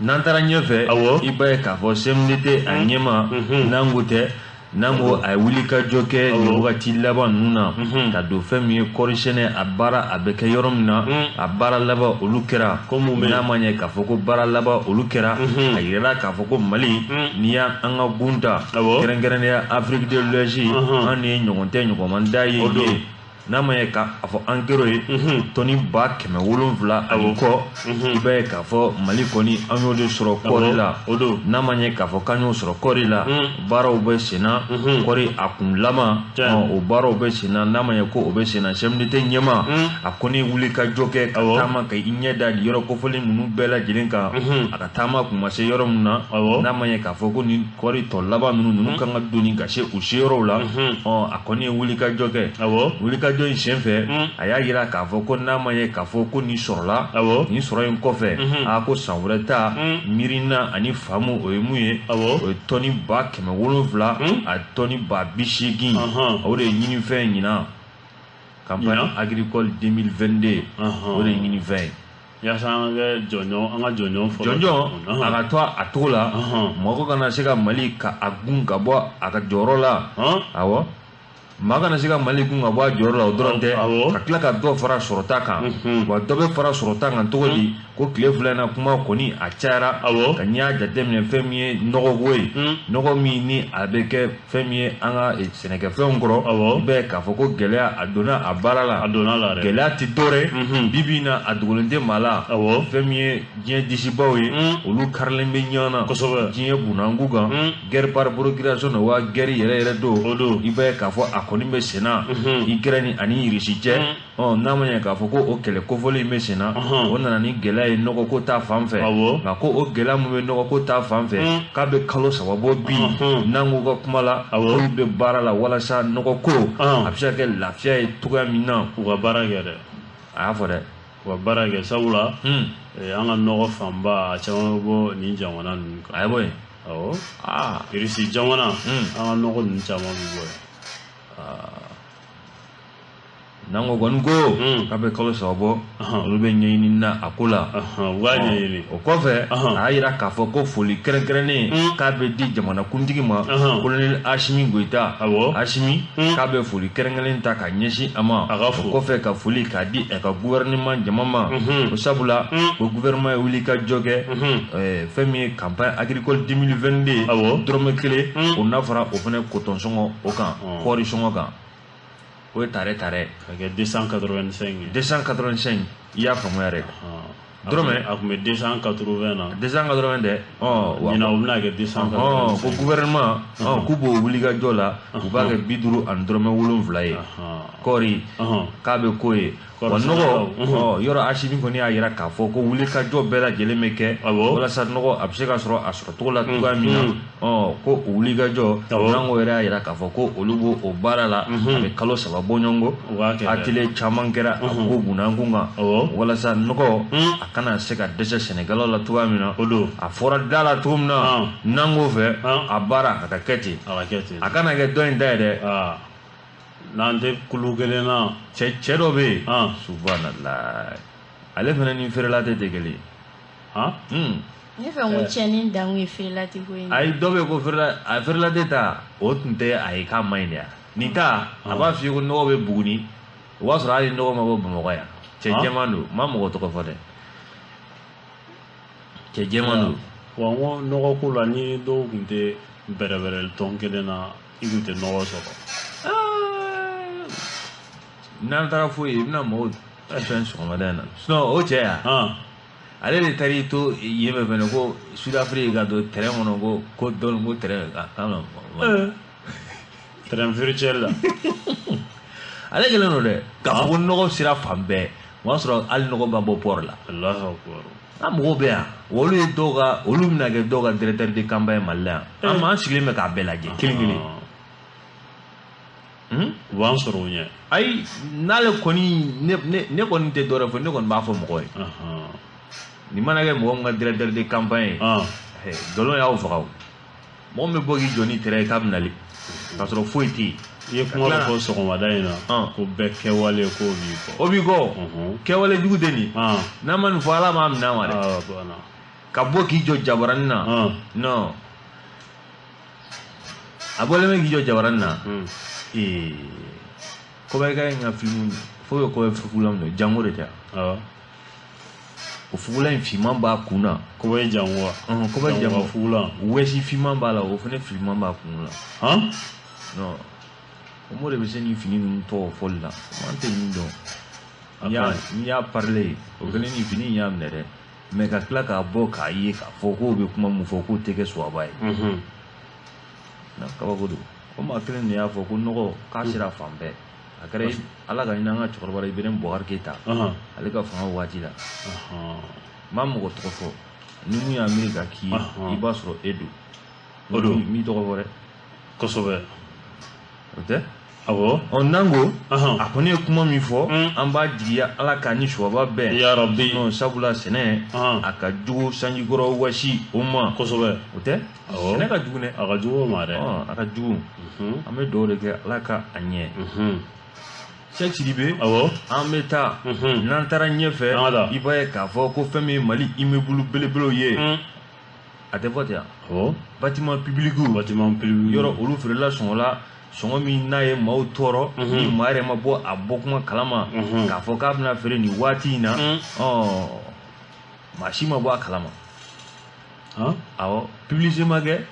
N'an taara ɲɛfɛ, i b'a ye k'a fɔ CMDT a ɲɛma, n'an ko tɛ, n'an ko a ye wulikajɔ kɛ nin wagati laban ninnu na, ka don fɛn min ye kɔɔri sɛnɛ a baara a bɛ kɛ yɔrɔ min na, a baara laban olu kɛra. N'a ma ɲɛ k'a fɔ ko baara laban olu kɛra, a yirala k'a fɔ ko Mali n'i y'an ka gun ta, kɛrɛnkɛrɛnnenya Afrique de l'Ouest, an ni ɲɔgɔn tɛ ɲɔgɔn man da ye. N'a ma ɲɛ k'a fɔ an kɛr'o ye tɔni 700,000 ani kɔ, i b'a ye k'a fɔ Mali kɔni an y'o de sɔrɔ kɔɔri la. N'a ma ɲɛ k'a fɔ k'an y'o sɔrɔ kɔɔri la, baaraw bɛ sen na, kɔɔri a kun laban, o baaraw bɛ sen na. N'a ma ɲɛ ko o bɛ sen na, CMDT ɲɛma a kɔni wuli ka jɔ kɛ ka taama ka i ɲɛ da nin yɔrɔ kofɔlen ninnu bɛɛ lajɛlen kan. A ka taama kun ma se yɔrɔ min na, n'a ma ɲɛ k'a fɔ ko nin kɔɔri tɔ laban ninnu kan ka doni ka se u seyɔrɔw la, a kɔni ye wuli ka jɔ kɛ. Wuli ka jɔ in senfɛ, a y'a yira k'a fɔ ko n'a ma ye k'a fɔ ko nin sɔrɔla, nin sɔrɔ in kɔfɛ, a ko san wɛrɛ ta miirina ani faamu o ye mun ye, o ye tɔni 700,000 a tɔni 80,000, o de ye ɲinifɛn ɲinan campagne agricole 2022, o de ye ɲinifɛn ye. Yaasa an ka kɛ jɔnjɔn, an ka jɔnjɔn fɔlɔ. Jɔnjɔn a ka to a cogo la, mɔgɔ kana se ka Mali ka a gun ka bɔ a ka jɔyɔrɔ la. Awɔ. Maa kana se ka Mali kun ka bɔ a jɔyɔrɔ la, o dɔrɔn tɛ, ka tila ka dɔ fara sɔrɔta kan. Wa dɔ bɛ fara sɔrɔta kan cogo di? Ko tile fila in na kuma kɔni a cayara, ka n'i y'a jateminɛ fɛn min ye nɔgɔko ye, nɔgɔ min ni a bɛ kɛ fɛn min ye an ka sɛnɛkɛfɛnw kɔrɔ, i b'a ye k'a fɔ ko gɛlɛya a donna a baara la. A donna la dɛ. Gɛlɛya tɛ dɔwɛrɛ bi bi in na, a dogolen tɛ maa la. Fɛn min ye diɲɛ disibaw ye, olu karilen bɛ ɲɔgɔn na. Kosɛbɛ. Diɲɛ bunanku kan, guerre par procuration don wa guerre yɛrɛ yɛrɛ don. I b'a ye k'a fɔ a kɔni bɛ sen na Ukraine ani Russie cɛ. N'a ma ɲɛ k'a fɔ ko o kɛlɛ kofɔlen in bɛ sen na, o nana ni gɛlɛya ye nɔgɔko ta fan fɛ. Nka ko o gɛlɛya min bɛ nɔgɔko ta fan fɛ, k'a bɛ kalo 3 bɔ bi, n'an k'u ka kuma la, k'olu bɛ baara la walasa nɔgɔko a bɛ se ka kɛ lafiya ye cogoya min na. U ka baara kɛ dɛ. A y'a fɔ dɛ. U ka baara kɛ, sabula an ka nɔgɔ fanba a caman bɛ bɔ nin jamana ninnu kan. A ye bɔ yen. Awɔ. Russie jamana, an ka nɔgɔ ninnu caman bɛ bɔ yen. N'an ko kɔni ko k'a bɛ kalo 3 bɔ, olu bɛ ɲɛɲini na a ko la. U b'a ɲɛɲini. O kɔfɛ, a y'a yira k'a fɔ ko foli kɛrɛnkɛrɛnnen k'a bɛ di jamanakuntigi ma, colonel Assimi Goïta. Assimi k'a bɛ foli kɛrɛnkɛrɛnnen ta ka ɲɛsin a ma. O kɔfɛ ka foli k'a di a ka gouvernement jama ma. O sabula o gouvernement ye wuli ka jɔ kɛ fɛn min ye campagne agricole 2022, dɔrɔmɛ 1 o n'a fɔra o fana coton sɔngɔ o kan, kɔɔri sɔngɔ kan. O ye tare tare. Ka kɛ 285 ye. 285, i y'a faamuya yɛrɛ. Dɔrɔmɛ a tun bɛ 280 na. 280 dɛ. Ɲinan o bɛna kɛ 280. Ko gouvernement k'u b'o wulikajɔ la, u b'a kɛ 57 ye. Kɔɔri k'a bɛ k'o ye. Wa nɔgɔ yɔrɔ Asimi kɔni y'a jira k'a fɔ ko wulikajɔ bɛɛ lajɛlen bɛ kɛ walasa nɔgɔ a bɛ se ka sɔrɔ a sɔrɔcogo la cogoya min na. Ko o wulikajɔ n'anko yɛrɛ y'a jira k'a fɔ ko olu b'o o baara la, a bɛ kalo 3 bɔɲɔgɔnko. Atelier caman kɛra a ko bunakun kan walasa nɔgɔ a kana se ka dɛsɛ sɛnɛkɛlaw la cogoya min na. A fɔra da la cogo min na n'anko fɛ a baara a ka kɛ ten, a kana kɛ dɔ in ta ye dɛ. N'an tɛ kulu kelen na. Cɛ dɔ bɛ yen, subhanallah, ale fana ni feerela tɛ kelen ye. Ne fɛ ko tiɲɛni dan kun ye feerela tɛ ko ye. Ayi, dɔ bɛ yen ko a feerela tɛ ta, o tun tɛ a ye k'a man ɲi de. Nin ta a b'a f'i ye ko nɔgɔ bɛ Buguni, o b'a sɔrɔ hali nɔgɔ ma bɔ Bamakɔ yan. Cɛ jɛman don, n ma mɔgɔ tɔgɔ fɔ dɛ. Cɛ jɛman don. Wa n ko nɔgɔ ko la, ni dɔw tun tɛ bɛrɛbɛrɛli tɔn kelen na, i tun tɛ nɔgɔ sɔrɔ. N'an taara foyi, i bɛna mɔgɔw fɛn sɔgɔmada in na. Sinon o cɛ yan, ale de taar'i to yen bɛ fɛnɛ ko Sud-Afrique ka don terrain kɔnɔ ko dɔɔni ko terrain ka kan na. Terrain virtuel la. Ale kɛlen don dɛ k'a fɔ ko nɔgɔ sera fan bɛɛ, o y'a sɔrɔ hali nɔgɔ ma bɔ port la. Allahu akbar. An mɔgɔw bɛ yan, olu ye dɔw ka, olu bɛna kɛ dɔw ka directeur de campagne Mali la yan. An sigilen bɛ k'a bɛɛ lajɛ kelen kelen. U b'an sɔrɔ o ɲɛ. Ayi, n'ale kɔni ne kɔni tɛ dɔwɛrɛ fɔ, ne kɔni b'a fɔ mɔgɔ ye. Nin mana kɛ mɔgɔ min ka directeur de campagne ye, nkalon y'aw faga o. Mɔgɔ min bɛ bɔ k'i jɔ ni terrain ye k'a bɛ nali, k'a sɔrɔ foyi tɛ yen. I ye kuma dɔ fɔ sɔgɔmada in na, ko bɛɛ kɛwale k'o b'i kɔ. O b'i kɔ. Kɛwale jugu tɛ nin. N'a ma nin fɔ, Ala m'a minɛ a ma dɛ. Ka bɔ k'i jɔ jabaranin na. Non. A bɔlen bɛ k'i jɔ jabaranin na. Kɔbɛka in ka film fo bɛ kɔbɛ fugulan min don, Jango de tɛ. O fugulan in finman b'a kun na. Kɔbɛ Jango wa? Kɔbɛ Jango fugulan. Wɛsi finman b'a la, o fana finman b'a kun na. Non. O mɔ de bɛ se nin fini ninnu tɔgɔ fɔli la. An tɛ nin dɔn. N'i y'a parler, o kɛlen ni fini in y'a minɛ dɛ. Mais ka tila k'a bɔ k'a ye k'a fɔ k'o bɛ kuma mun fɔ k'o tɛ kɛ suwaba ye. Kabako don. O maa kelen de y'a fɔ ko nɔgɔ k'a sera fan bɛɛ. A kɛra Ala ka hinɛ an ka cɛkɔrɔba la, Ibrahim Boubacar Keita. Ale ka fanga waati la. N ma mɔgɔ tɔgɔ fɔ. Ni mun y'a miiri ka k'i ye, i b'a sɔrɔ e don. O don. N m'i tɔgɔ fɔ dɛ. Kosɛbɛ. O tɛ? Awɔ. N'an ko a kɔni ye kuma min fɔ, an b'a jigiya Ala k'a ni suwaba bɛn. Ya Rabbi. Non, sabula sɛnɛ a ka jugu sanjikɔrɔ wasi o ma. Kosɛbɛ. O tɛ? Sɛnɛ ka jugu dɛ. A ka jugu o ma dɛ. A ka jugu. An bɛ dugawu de kɛ Ala ka a ɲɛ. Cheikh Sidibe. Awɔ. An bɛ taa. N'an taara ɲɛfɛ, i b'a ye k'a fɔ ko fɛn min ye Mali immeuble belebelew ye. A tɛ fɔ ten wa? Bâtiment public. Bâtiment public. Yɔrɔ olu feerela sɔngɔ la. Sɔngɔ min n'a ye maaw tɔɔrɔ, ni maa yɛrɛ ma bɔ a bɔ kuma kalama, k'a fɔ k'a bɛna feere nin waati in na, maa si ma bɔ a kalama. Awɔ, publicité ma kɛ,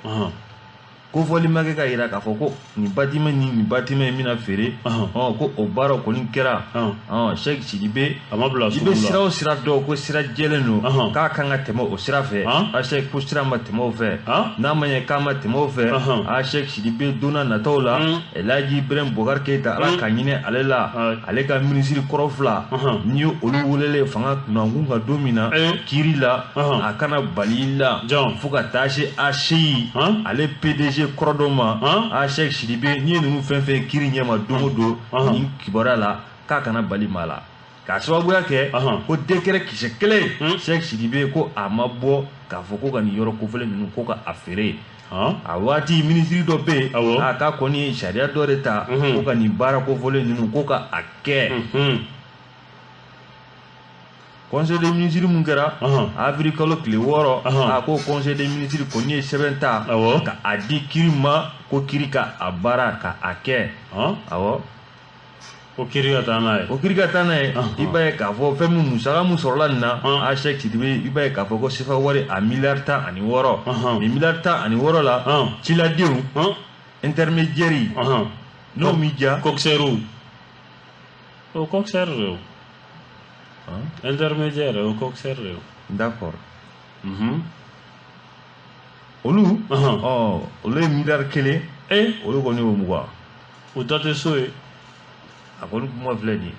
kofɔli ma kɛ k'a jira k'a fɔ ko nin bâtiment ni nin bâtiment in bɛna feere, ko o baara kɔni kɛra. Cheikh Sidibe, a ma bila i bɛ sira o sira dɔn ko sira jɛlen don, k'a kan ka tɛmɛ o sira fɛ, a Cheikh ko sira ma tɛmɛ o fɛ, n'a ma ɲɛ k'a ma tɛmɛ o fɛ, a Cheikh Sidibe don n'a nataw la, El Hadji Ibrahim Boubacar Keita, Ala ka hinɛ ale la, ale ka minisiri kɔrɔ fila, n'i ye olu welelen fanga kunnakun kan don min na, kiiri la, a kana bali i la, fo ka taa se ACI, ale PDG kɔrɔ dɔ ma, a Cheikh Sidibe, n'i ye ninnu fɛn fɛn kiiri ɲɛma don o don nin kibaruya la, k'a kana bali maa la. K'a sababuya kɛ ko décret kisɛ kelen, Cheikh Sidibe ko a ma bɔ k'a fɔ ko ka nin yɔrɔ kofɔlen ninnu ko ka a feere. A waati minisiri dɔ bɛ yen, a k'a kɔni ye sariya dɔ de ta ko ka nin baara kofɔlen ninnu ko ka a kɛ. Conseil des ministres mun kɛra avril kalo tile 6, a ko conseil des ministres kɔni ye sɛbɛn ta ka a di kiiri ma, ko kiiri ka a baara ka a kɛ. Awɔ. O kiiri ka taa n'a ye. O kiiri ka taa n'a ye. I b'a ye k'a fɔ fɛn min musaka mun sɔrɔla nin na, a Cheikh Sidibe, i b'a ye k'a fɔ ko CFA wari a miliyari 16. Nin miliyari 16 la, ciladenw, intermédiaire, n'o m'i diya. Coxeur. O coxeur de. Intermédiaire o coxeur de. D'accord. Olu olu ye miliyari 1 olu kɔni y'o 20. O ta tɛ so ye. A kɔni kuma filɛ nin ye,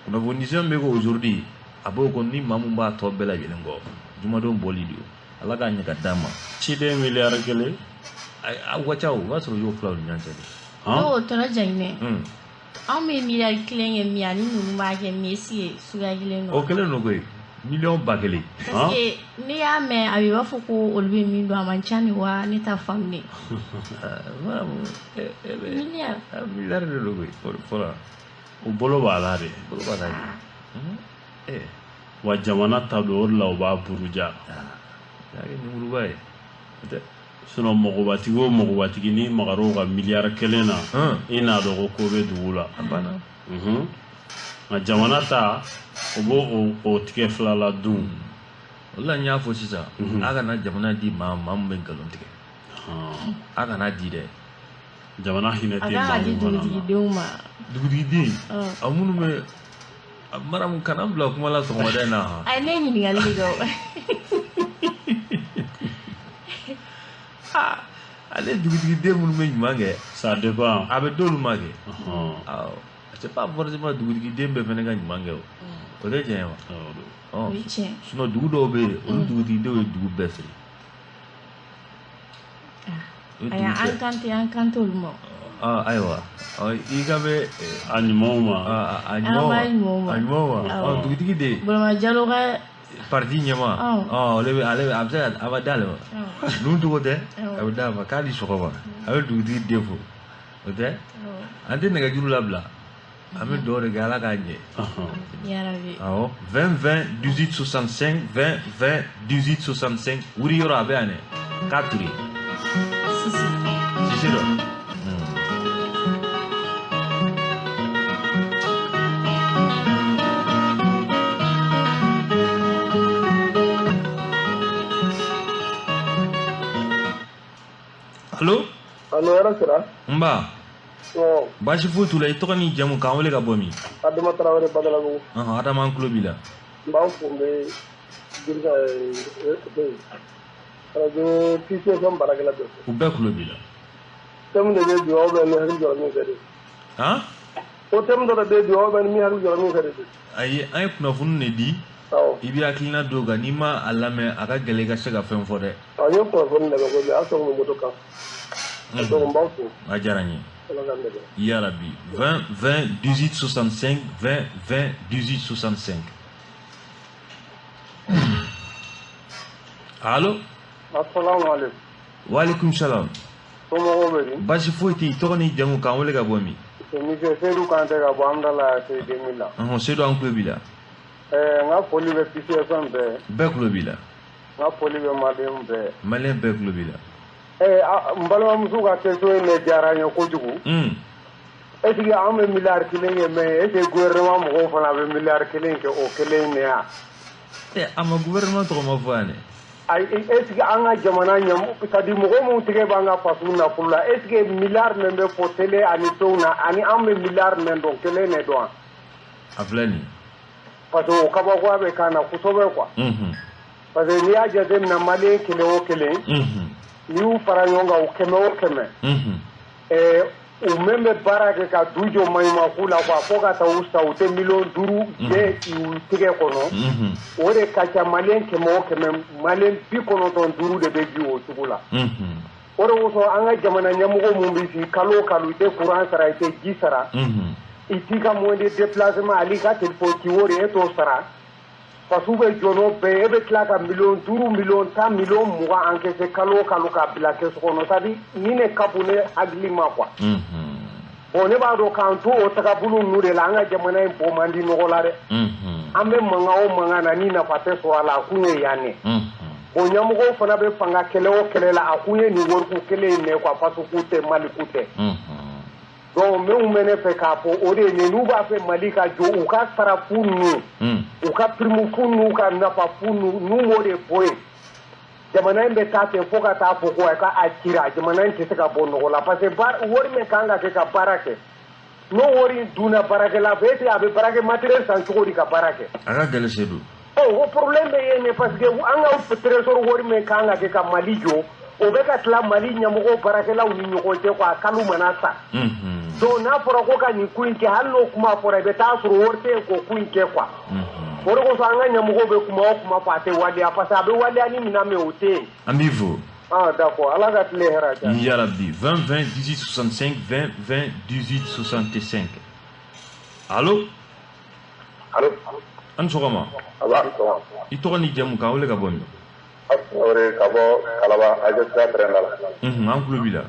kunnafoni bɛ ko aujourd'hui a b'o kɔni ni maa mun b'a tɔ bɛɛ lajɛlen kɔ jumadon bɔli de Ala k'a ɲɛ ka d'a ma. Ciden miliyari 1. A ka ca o b'a sɔrɔ y'o filaw ni ɲɔgɔn cɛ de. N'o tɔnɔ Jaginɛ. Anw bɛ miliyari 1 kɛ min ani ninnu b'a kɛ min est-ce que suguya kelen don? O kelen don koyi. Miliyɔn 1000. Parce que n'i y'a mɛn a bɛ i b'a fɔ ko olu bɛ min dɔn a man ca ni wa ne t'a faamu de. Miliyari. Miliyari de don koyi fɔlɔ. O bolo b'a la de. Bolo b'a la de. Wa jamana ta don o de la u b'a buruja. A kɛ numuruba ye. Sinon mɔgɔbatigi o mɔgɔbatigi n'i magar'o ka miliyari 1 na i n'a dɔn ko ko bɛ dugu la. A banna. Nka jamana ta o b'o o tigɛ fila la dun. O la n y'a fɔ sisan a kana jamana di maa maa min bɛ nkalon tigɛ. A kana di dɛ. Jamana hinɛ tɛ maa mun fana na. A kan ka di dugutigidenw ma. Dugutigi a minnu bɛ Maramu kana n bila kuma la sɔgɔmada in na. A ye ne ɲininkali de kɛ o. Ale dugutigiden minnu bɛ ɲuman kɛ. Ça dépend. A bɛ d'olu ma kɛ. Awɔ. C'est pas forcément dugutigiden bɛɛ fana ka ɲuman kɛ o. O tɛ tiɲɛ ye wa? O ye tiɲɛ. Sinon dugu dɔw bɛ yen olu dugutigidenw ye dugu bɛɛ feere. Ayi an kan tɛ olu ma. Ayiwa i ka bɛ a ɲumanw ma. A ɲumanw ma. A ɲumanw ma. Dugutigi de. Burama Jalo ka. Parti ɲɛmaa. Ale bɛ a bɛ se ka a bɛ d'ale ma. Ninnu tɔgɔ tɛ a bɛ d'a ma k'a ni sɔgɔma a bɛ dugutigi den fo o tɛ an tɛ nɛgɛjuru labila. An bɛ dugawu de kɛ Ala k'a ɲɛ. Awɔ 20 20 18 65 20 20 18 65 wuri yɔrɔ a bɛ yan dɛ k'a ture. Sisi dɔ. Allo. Allo yɔrɔ sira. Nba. Baasi foyi t'u la i tɔgɔ n'i jamu k'an wele ka bɔ min? Adama Tarawele Badalabugu. Adama an tulo b'i la. N b'aw fo n bɛ radio PCFM baarakɛla bɛɛ fo. U bɛɛ tulo b'i la. Thème de bɛ bi aw bɛ ni hakili jɔra min fɛ de. Han? O thème dɔ de bɛ bi aw bɛ ni hakili jɔra min fɛ de. Ayi an ye kunnafoni de di. Awɔ. I bɛ hakilina don kan n'i ma a lamɛn a ka gɛlɛn i ka se ka fɛn fɔ dɛ. Awɔ n ye kunnafoni lamɛn kojugu a y'a sɔrɔ n bɛ moto kan. Donc n b'aw fo. A diyara n ye. Ya Rabbi 20 20 18 65 20 20 18 65. Allo. Assalamu alaikum. Wa alaikum salam. Somɔgɔw bɛ di? Baasi foyi tɛ yen, tɔgɔ ni jamu k'an wele ka bɔ min? Monsieur Seydou Kante ka bɔ Amdala C2000 la. Seydou an tulo b'i la. N ka foli bɛ PCFM bɛɛ. Bɛɛ tulo b'i la. N ka foli bɛ maliyɛnw bɛɛ. Maliyɛn bɛɛ tulo b'i la. N balimamuso ka question in de diyara n ye kojugu. Est ce que an bɛ miliyari 1 kɛ mais est ce que gouvernement mɔgɔw fana bɛ miliyari 1 kɛ o kelen de ya? A ma gouvernement tɔgɔ ma fɔ yan dɛ. Ayi est ce que an ka jamana ɲɛmɔgɔ c'est à dire mɔgɔ minnu tigɛ b'an ka faso nafolo la est ce que miliyari min bɛ fɔ télé ani fɛnw na ani an bɛ miliyari min dɔn kelen de don wa? A filɛ nin ye. Parce que o kabakoya bɛ k'an na kosɛbɛ quoi. Parce que n'i y'a jateminɛ maliyɛn 1 o 1. N'i y'u fara ɲɔgɔn kan o 100 o 100. U min bɛ baara kɛ ka du jɔ maɲumanko la quoi fo ka taa u sa u tɛ miliyɔn 5 jɛ u tigɛ kɔnɔ. O de ka ca maliyɛn 100 o 100 maliyɛn 95 de bɛ bi o cogo la. O de kosɔn an ka jamana ɲɛmɔgɔ mun bɛ sigi kalo o kalo i tɛ courant sara i tɛ ji sara. I t'i ka moyen de déplacement hali i ka téléphone ci o de e t'o sara. Faso bɛ jɔ n'o bɛɛ ye e bɛ tila ka miliyɔn 5 miliyɔn 10 miliyɔn 20 encaissé kalo o kalo k'a bila kɛsu kɔnɔ c'est à dire nin de ka bon ne hakili ma quoi. Bon ne b'a dɔn k'an to o tagabolo ninnu de la an ka jamana in bɔ man di nɔgɔ la dɛ. An bɛ mankan o mankan na ni nafa tɛ sɔrɔ a la a kun ye yan de. Bon ɲɛmɔgɔw fana bɛ fanga kɛlɛ o kɛlɛ la a kun ye nin wariko kelen in de quoi faso ko tɛ Mali ko tɛ. Donc minnu bɛ ne fɛ k'a fɔ o de ye nin n'u b'a fɛ Mali ka jɔ u ka sara fu ninnu u ka prime fu ninnu ka nafa fu ninnu n'u m'o de bɔ yen jamana in bɛ taa ten fo ka taa fɔ ko a ka a cira jamana in tɛ se ka bɔ nɔgɔ la parce que wari min kan ka kɛ ka baara kɛ N'o wari in dunna baarakɛla fɛ, est ce que a bɛ baarakɛ matériel san cogo di ka baara kɛ? A ka gɛlɛn Seydou. O problème bɛ yen ne, parce que an ka trésor wari min kan ka kɛ ka Mali jɔ, o bɛ ka tila Mali ɲɛmɔgɔ baarakɛlaw ni ɲɔgɔn cɛ quoi, a kalo mana sa. Donc n'a fɔra ko ka nin ko in kɛ, hali n'o kuma fɔra, i bɛ taa sɔrɔ wari tɛ yen k'o ko in kɛ quoi. O de kosɔn an ka ɲɛmɔgɔw bɛ kuma o kuma fɔ, a tɛ waleya, parce que a bɛ waleya ni minɛn min ye, o tɛ yen. An b'i fo. Ah d'accord, Ala ka tile hɛrɛ diya. Yarabi. 20 20 18 65 20 20 18 65. Allo. Allo. An sɔgɔma. Aba sɔgɔma. I tɔgɔ ni jamu, k'an wele ka bɔ min? Traoré ka bɔ Kalaba Ajo sira tɛrɛn da la. An tulo b'i la.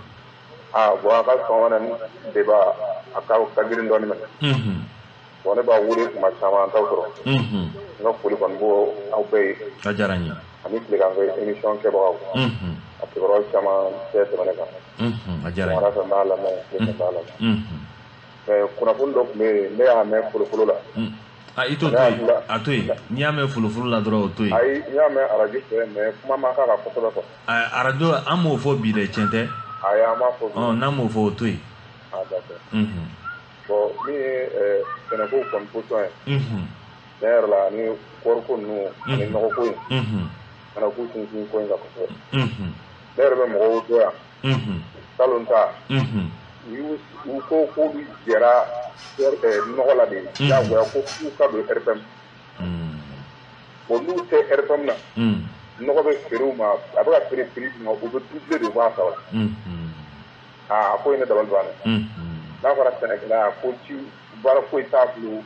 Ah bon, a ka sɔgɔma na débat a ka girin dɔɔni mɛ. Bon, ne b'a wele kuma caman, an t'aw sɔrɔ. N ka foli kɔni b'o aw bɛɛ ye. A diyara n ye. Ani tileganfɛ émission kɛbagaw. A kibaruyaw caman tɛ tɛmɛ ne kan. A diyara n ye. Wara fɛ n b'a lamɛn, tile fɛ n b'a lamɛn. Mais kunnafoni dɔ tun bɛ yen, ne y'a mɛn folofolo la. Ah, i t'o to yen, a to yen. N'i y'a mɛn folofolo la dɔrɔn, o to yen. Ayi, n y'a mɛn arajo fɛ, mais kuma ma k'a kan kosɛbɛ quoi. Arajo, an m'o fɔ bi dɛ, tiɲɛ tɛ? Ayi, an m'a fɔ bi. Ɔ, n'an m'o fɔ, o to yen. Ah d'accord. Bon, min ye sɛnɛko kɔni position ye. Tiɲɛ yɛrɛ la, ani kɔɔriko ninnu ani nɔgɔko in. Kana k'u sinsin ko in kan kosɛbɛ. Ne yɛrɛ bɛ mɔgɔw dɔn yan. Salon ta. U ko k'olu jɛra nɔgɔ la de, diyagoya ko f'u ka don RPM. Bon, n'u tɛ RPM na, nɔgɔ bɛ feere u ma, a bɛ ka feere prix min na, u bɛ doubler de, u b'a san o la. Aa, a ko in ne dabali banna. N'a fɔra sɛnɛkɛla ko ci baara foyi t'a bolo,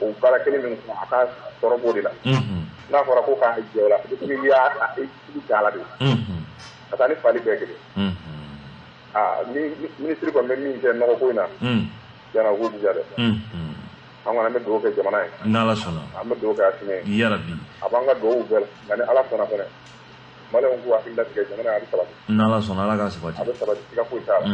o baara kelen min kɔnɔ, a ka sɔrɔ b'o de la. N'a fɔra ko k'a jɛ o la, i y'a i la de. Ka taa ni fali bɛɛ kelen. Aa, ni minisiri kɔni bɛ min kɛ nɔgɔko in na, tiɲɛna u k'u jija dɛ. An kɔni an bɛ dugawu kɛ jamana ye. N'Ala sɔnna. An bɛ dugawu kɛ Asimi ye. Yarabi. A b'an ka dugawu bɛɛ la, nka ni Ala sɔnna fɛnɛ, maliyɛnw k'u hakili latigɛ jamana a bɛ sabati. N'Ala sɔnna, Ala k'a sabati. A bɛ sabati, siga foyi t'a la.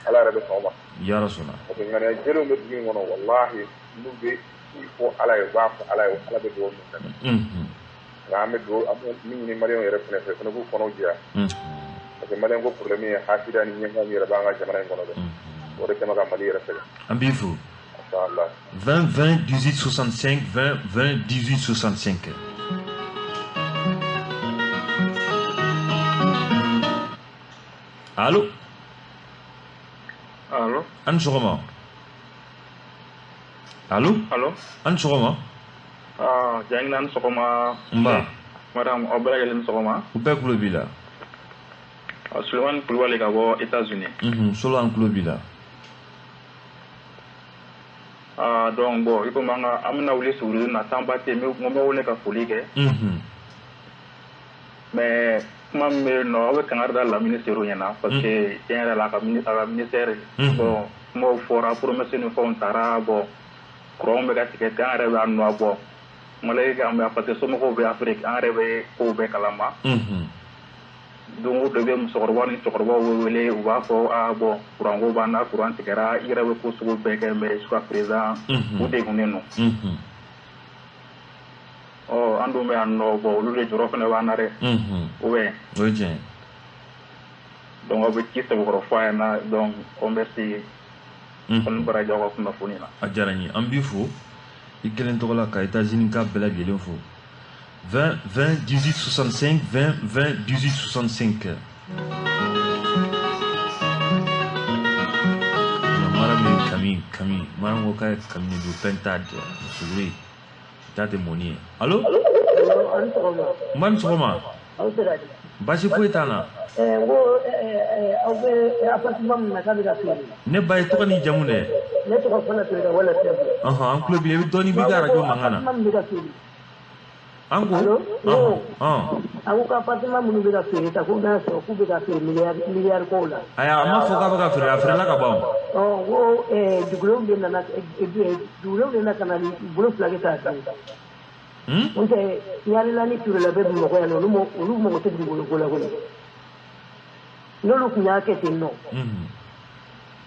Ala yɛrɛ bɛ sɔn o ma. Yara sɔnna. Parce que ŋaniya jɛlenw bɛ dugu in kɔnɔ, walahi, n'u bɛ ci fɔ Ala ye, u b'a fɔ Ala ye, Ala bɛ dugawu min kɛ. Nka an bɛ dugawu, an bɛ min ɲini maliyɛnw yɛrɛ fɛnɛ fɛ, fɛnɛ k'u kɔnɔw jɛya. Parce que maliyɛn ko problème ye hasida ni ɲɛngoya min yɛrɛ b'an ka jamana in kɔnɔ dɛ. O de kɛmɛ ka Mali yɛrɛ sɛgɛn. An b'i fo. 20 20 18 65 20 20 18 65. Allo. Allo. An sɔgɔma. Allo. Allo. An sɔgɔma. Ah, Jangina, an sɔgɔma. Nba. Madame, aw bɛɛ lajɛlen sɔgɔma. U bɛɛ tulo b'i la. Sulemani Kulubali ka bɔ États-Unis. Solo, an tulo b'i la. Ah, donc bon, i komi an ka an bɛna wuli suguri na, temps ba tɛ yen, n ko n bɛ wele ka foli kɛ. Mais kuma min bɛ yen nɔ, aw bɛ kangari da Lamini Seru ɲɛna, parce que tiɲɛ yɛrɛ la, a ka ministère, bon, kumaw fɔra, promesse ni fɛnw taara, bon, courant bɛ ka tigɛ ten, an yɛrɛ bɛ a nɔ bɔ. Malgré an bɛ, parce que somɔgɔw bɛ Afrique, an yɛrɛ bɛ kow bɛɛ kalama. Don o don bɛ musokɔrɔba ni cɛkɔrɔbaw bɛ wele, u b'a fɔ ah bon, courant ko b'an na, courant tigɛra, i yɛrɛ bɛ ko sugu bɛɛ kɛ, mais jusqu'à présent u degunnen don. Ɔ, an dun bɛ yan nɔ, bon, olu de jɔrɔ fana b'an na dɛ. Ou bien? O ye tiɲɛ ye. Donc aw bɛ ci sɛbɛkɔrɔ fɔ a ɲɛna, donc on merci. Kɔni baraji aw ka kunnafoni na. A diyara n ye, an b'i fo i kelen tɔgɔ la ka États-Unis ka bɛɛ lajɛlen fo. 20 20 18 65 20 20 18 65. Mara min kami kami, mara ko k'a ye kami de don, fɛn t'a jɛ suguri t'a tɛ mɔni ye. Allo. An sɔgɔma. N ba, ni sɔgɔma. Aw sera di? Baasi foyi t'an na. N ko aw bɛ appartement min na k'a bɛ ka feere. Ne ba ye, tɔgɔ ni jamu dɛ? Ne tɔgɔ Fana Ture ka wala Sɛbu. Ɔhɔn, an tulo b'i la, i bɛ dɔɔnin b'i ka arajo mankan na. Appartement min bɛ ka feere. An ko. Allo. A ko ko appartement minnu bɛ ka feere ta, ko n'a sɔrɔ k'u bɛ ka feere miliyari miliyari kow la. Ayi, a ma fɔ k'a bɛ ka feere, a feerela ka ban o. Ɔ, ko dugulenw de nana, dugulenw de nana ka na bolo fila kɛ k'a dun. N'o tɛ Ɲarela ni Turela bɛ Bamakɔ yan nɔ, olu mago tɛ dugukolo ko la koyi. N'olu tun y'a kɛ ten nɔ.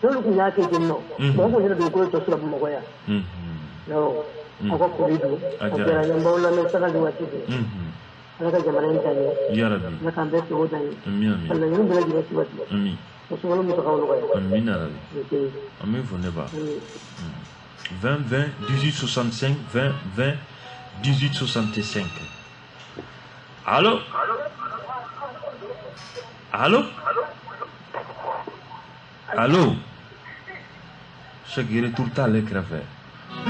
N'olu tun y'a kɛ ten nɔ. Mɔgɔ tun tɛna dugukolo tɔ sɔrɔ Bamakɔ yan. Awɔ. Aw ka foli don. A diyara n ye, n b'aw lamɛn sanga ni waati bɛɛ. Ala ka jamana in taa ɲɛ. Yarabi. Ala k'an bɛɛ sago da ɲɛ. Ami ami. Ka laɲini bɛɛ lajɛlen sabati. Ami. Sunkalo musakaw nɔgɔya. Amina rabi. An b'i fo ne ba. 20 20 18 65 20 20 18 65. Allo? Allo? Allo? Chaque retour t'ale kɛrɛfɛ.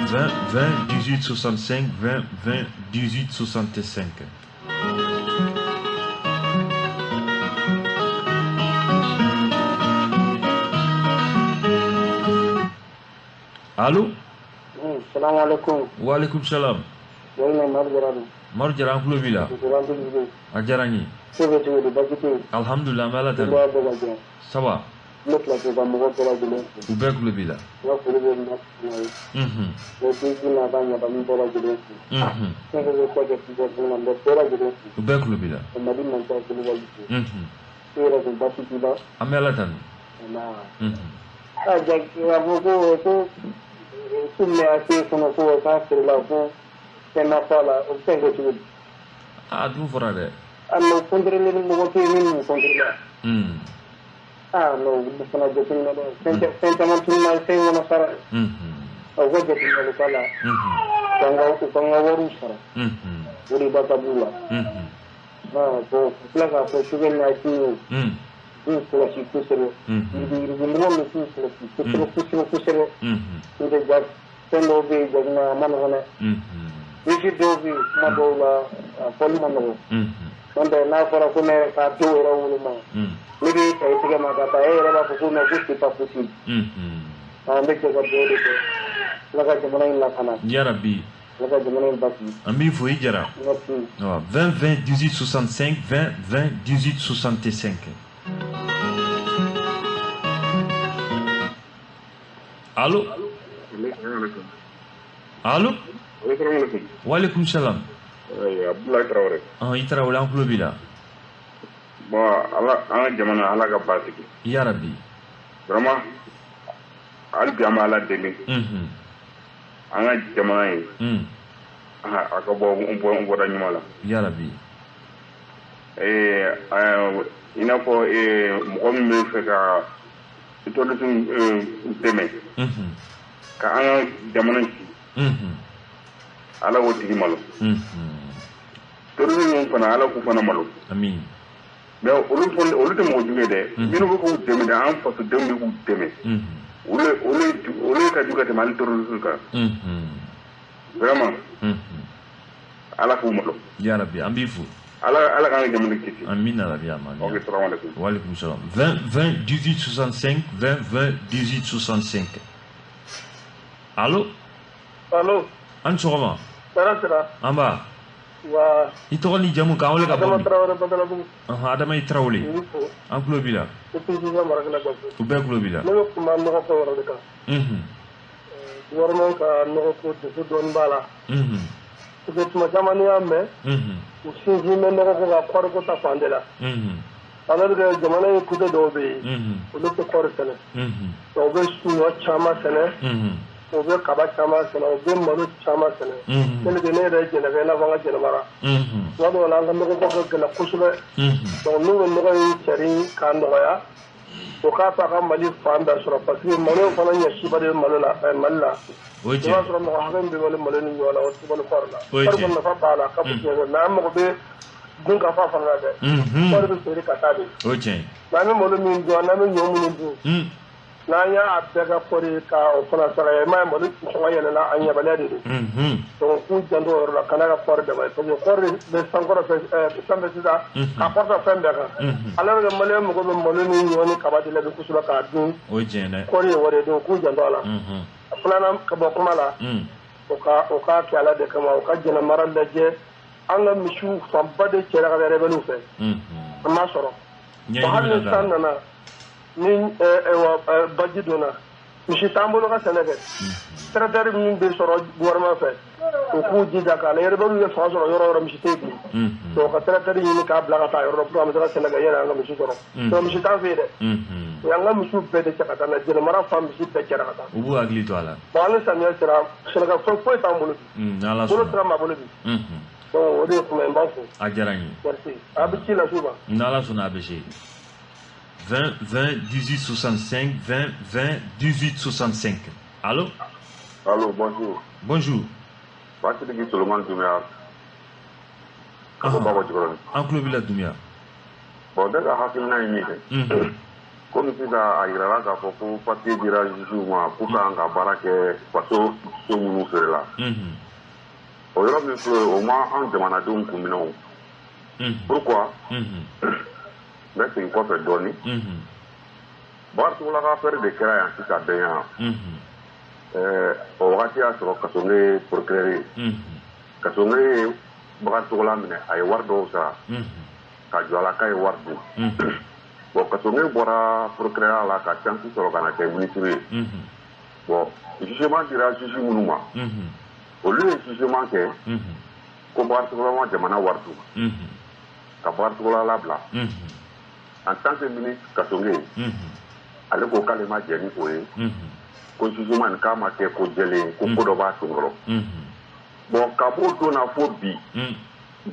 20 20 18 65 20 20 18 65. Allo? Salam alaikum. Wa alaikum salam. Maru Jara an tulo b'i la. A diyara n ye. Alhamdulillah an bɛ Ala tanu. Ça va? U bɛɛ tulo b'i la. U bɛɛ tulo b'i la. An bɛ Ala tanu. A dun fɔra dɛ. Yarabi. An b'i fo i Jara. 20 20 18 65 20 20 18 65. Allo? Allo? Wa alaikum salam. Abdoulaye Traoré. I Traoré an tulo b'i la. Bon, ala an ka jamana ala ka basigi. Yarabi. Vraiment hali bi an bɛ Ala deli. An ka jamana ye. A ka bɔ n bɔra ɲuman la. Yarabi. I n'a fɔ mɔgɔ min bɛ fɛ ka terrorisme dɛmɛ. Ka an ka jamana ci. Ala k'o tigi malo. Terrorisme ninnu fana Ala k'u fana malo. Amin. Mais olu tɛ mɔgɔ jugu ye dɛ. Minnu bɛ k'u dɛmɛ dɛ, an fasodenw bɛ k'u dɛmɛ. Olu ka jugu ka tɛmɛ hali terrorisme kan. Vraiment. Ala k'u malo. Yarabi, an b'i fo. Ala k'an ka jamana kisi. Amina rabi, amin. Ok, salam alaikum. Wa alaikum salam. 20 20 18 65 20 20 18 65. Allo? Allo? An sɔgɔma. Baara sera. An ba. Wa. I tɔgɔ ni jamu k'an wele ka bɔ min? Adama Traoré Badalabugu. Adama i Traoré. An tulo b'i la. U bɛɛ tulo b'i la. Ne bɛ kuma nɔgɔko yɔrɔ de kan. Gouvernement ka nɔgɔko degun dɔɔni b'a la. Parce que tuma caman n'i y'a mɛn. U sinsin bɛ nɔgɔko kan kɔɔriko ta fan de la. Alors que jamana in côté dɔw bɛ yen. Olu tɛ kɔɔri sɛnɛ. U bɛ ɲɔ caman sɛnɛ. U bɛ kaba caman sɛnɛ, u bɛ malo caman sɛnɛ. Tel que ne yɛrɛ ye jɛnɛkɛ i n'a fɔ an ka jɛnɛmara. Tuma dɔw la an ka nɔgɔko ka gɛlɛn kosɛbɛ. Donc n'u bɛ nɔgɔ in cɛri k'a nɔgɔya, o k'a to a ka Mali fan bɛɛ sɔrɔ parce que malo fana ɲɛsiba de bɛ malo la Mali la. I b'a sɔrɔ mɔgɔ hakɛ min bɛ balo malo ni ɲɔ la, o tɛ balo kɔɔri la. Kɔɔri kɔni nafa b'a la ka bon tiɲɛ mais an mago bɛ dun ka fa fana la dɛ. Kɔɔri bɛ feere ka taa de. Mais an bɛ malo min dun, n'an bɛ ɲɔ minnu dun. N'an y'a bɛɛ ka kɔɔri ka o fana sara ye, i m'a ye malo sɔngɔ yɛlɛla a ɲɛbaliya de don. Donc k'u janto o yɔrɔ la kana ka kɔɔri dama ye parce que kɔɔri bɛ sankɔrɔ fɛn bɛɛ sisan ka kɔrɔta fɛn bɛɛ kan. Alors que maliyɛn mago bɛ malo ni ɲɔ ni kaba de la bi kosɛbɛ k'a dun. Kɔɔri ye wari ye donc k'u janto a la. Filanan ka bɔ kuma la. O k'a kɛ Ala de kama, o ka jɛnɛmara lajɛ. An ka misiw fanba de cɛra ka taa rebelles fɛ. An m'a sɔrɔ. Hali ni san nana. Ni baji donna misi t'an bolo ka sɛnɛ kɛ tracteur min bɛ sɔrɔ gouvernement fɛ u k'u jija k'a la rebelles ye fanga sɔrɔ yɔrɔ o yɔrɔ misi tɛ yen bilen donc ka tracteur ɲini k'a bila ka taa yɔrɔ pour an bɛ se ka sɛnɛ kɛ yanni an ka misi sɔrɔ donc misi t'an fɛ yen dɛ o y'an ka misiw bɛɛ de cɛ ka taa na jɛnɛmara fan misi bɛɛ cɛra ka taa. U b'u hakili to a la. Bon hali samiya sera sɛnɛkɛfɛn foyi t'an bolo bi. Bolo sera maa bolo bi. Donc o de ye kuma ye, n b'a fo. A diyara n ye. Merci. A bɛ ci lase u ma. N'Ala sɔnna a bɛ se. 20 20 18 65 20 20 18 65. Allô? Allô, bonjour. Bonjour. Patrick Solomon Doumbia. An tulo b'i la Doumbia. Bon, ne ka hakilina ye min ye. Komi sisan a yirala k'a fɔ ko papier dira juge ma k'u kan ka baara kɛ faso so minnu feerela. O yɔrɔ min filɛ o ma an jamanadenw kun minɛ o. Pourquoi? N bɛ segin kɔfɛ dɔɔnin. Bakari Togola ka affaire de kɛra yan sisan bɛn yan. O wagati y'a sɔrɔ Kassogué ye procureur ye. Kassogué ye Bakari Togola minɛ, a ye wari dɔw sara. Ka jɔ a la k'a ye wari dun. Bon, Kassogué bɔra procureur la ka chance sɔrɔ ka na kɛ ministre ye. Bon, jugement dira juge minnu ma. Olu ye jugement kɛ ko Bakari Togola ma jamana wari dun. Ka Bakari Togola labila. En tant que ministre Kassogué, ale ko k'ale ma jɛn ni o ye. Ko jugement nin k'a ma kɛ ko jɛlen ko ko dɔ b'a senkɔrɔ. Bon, ka b'o don na fo bi,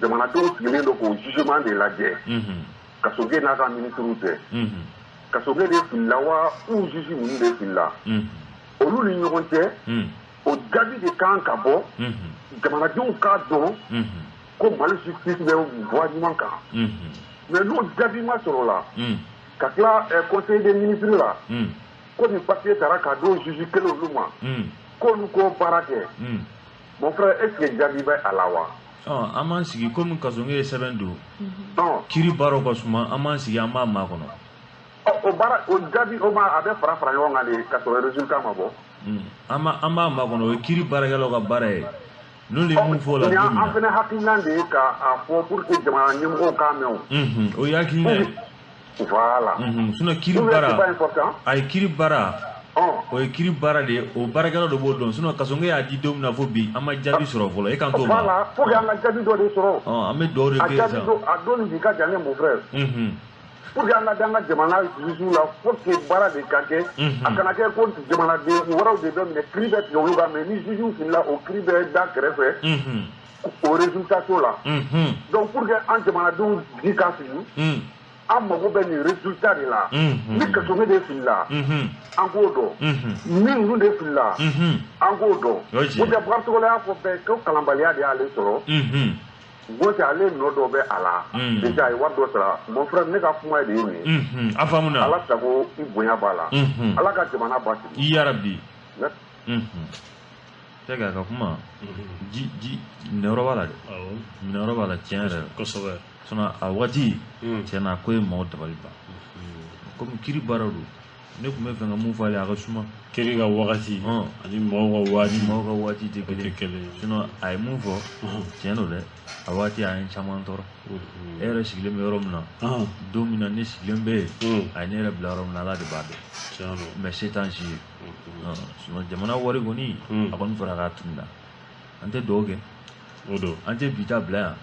jamanadenw sigilen don k'o jugement de lajɛ. Kassogué n'a ka ministre tɛ. Kassogué de filila wa ou juge ninnu de filila. Olu ni ɲɔgɔn cɛ, o jaabi de kan ka bɔ. Jamanadenw k'a dɔn ko Mali justice bɛ voie ɲuman kan. Mais n'o jaabi ma sɔrɔ la, ka tila conseil des ministres la, ko nin papier taara k'a d'o juge kelen olu ma, k'olu k'o baara kɛ. Mon frère, est-ce que jaabi bɛ a la wa? An b'an sigi komi Kassogué ye sɛbɛn don. Kiiri baaraw ka suma, an b'an sigi an b'a makɔnɔ. O baara o jaabi o ma a bɛ fara fara ɲɔgɔn kan de ka sɔrɔ résultat ma bɔ. An b'a makɔnɔ, o ye kiiri baarakɛlaw ka baara ye. N'olu ye mun fɔ o la don min na. An fana hakilina de ye k'a fɔ pour que jamana ɲɛmɔgɔw k'a mɛn o. O ye hakilina ye. Voilà. Sinon kiiri baara. A ye kiiri baara. O ye kiiri baara de ye, o baarakɛlaw de b'o dɔn. Sinon Kassogué y'a di don min na fo bi, an ma jaabi sɔrɔ fɔlɔ. E kan t'o ma. Voilà, faut que an ka jaabi dɔ de sɔrɔ. An bɛ dugawu de kɛ sisan. A don bi ka jan ne mon frère. Pour que an ka da an ka jamana juge la, faut que baara de ka kɛ. A kana kɛ ko jamanaden wɛrɛw de bɛ minɛ, kiiri bɛ tigɛ olu kan, mais ni juge filila, o kiiri bɛ da kɛrɛfɛ. O résultat t'o la. Donc pour que an jamanadenw jigi ka sigi. An mago bɛ nin résultat de la. Ni Kassogué de filila, an k'o dɔn. Ni ninnu de filila, an k'o dɔn. N'o tɛ Bakari Togola y'a fɔ bɛɛ ko kalanbaliya de y'ale sɔrɔ. N'o tɛ ale nɔ dɔ bɛ a la. Déjà a ye wari dɔ sara. Mon frère, ne ka kuma de ye nin ye. A faamuna. Ala sago i bonya b'a la. Ala ka jamana basigi. Yarabi. Tɛ k'a ka kuma. Ji minɛyɔrɔ b'a la dɛ. Minɛyɔrɔ b'a la tiɲɛ yɛrɛ la. Kosɛbɛ. Sinon a waati tiɲɛ na a ko ye maaw dabali ban. Komi kiiri baara don, ne tun bɛ fɛ ka mun fɔ ale a ka suma. Kiiri ka wagati ani mɔgɔw ka waati. Mɔgɔw ka waati tɛ kelen ye. Sinon a ye mun fɔ tiɲɛ don dɛ, a waati a ye n caman tɔɔrɔ. E yɛrɛ sigilen bɛ yɔrɔ min na, don min na ne sigilen bɛ yen, a ye ne yɛrɛ bila yɔrɔ min na, Ala de b'a dɔn. Mais se t'an si ye. Sinon jamana wari kɔni, a kɔni fɔra k'a tununa. An tɛ dugawu kɛ. O don. An tɛ bi ta bila yan.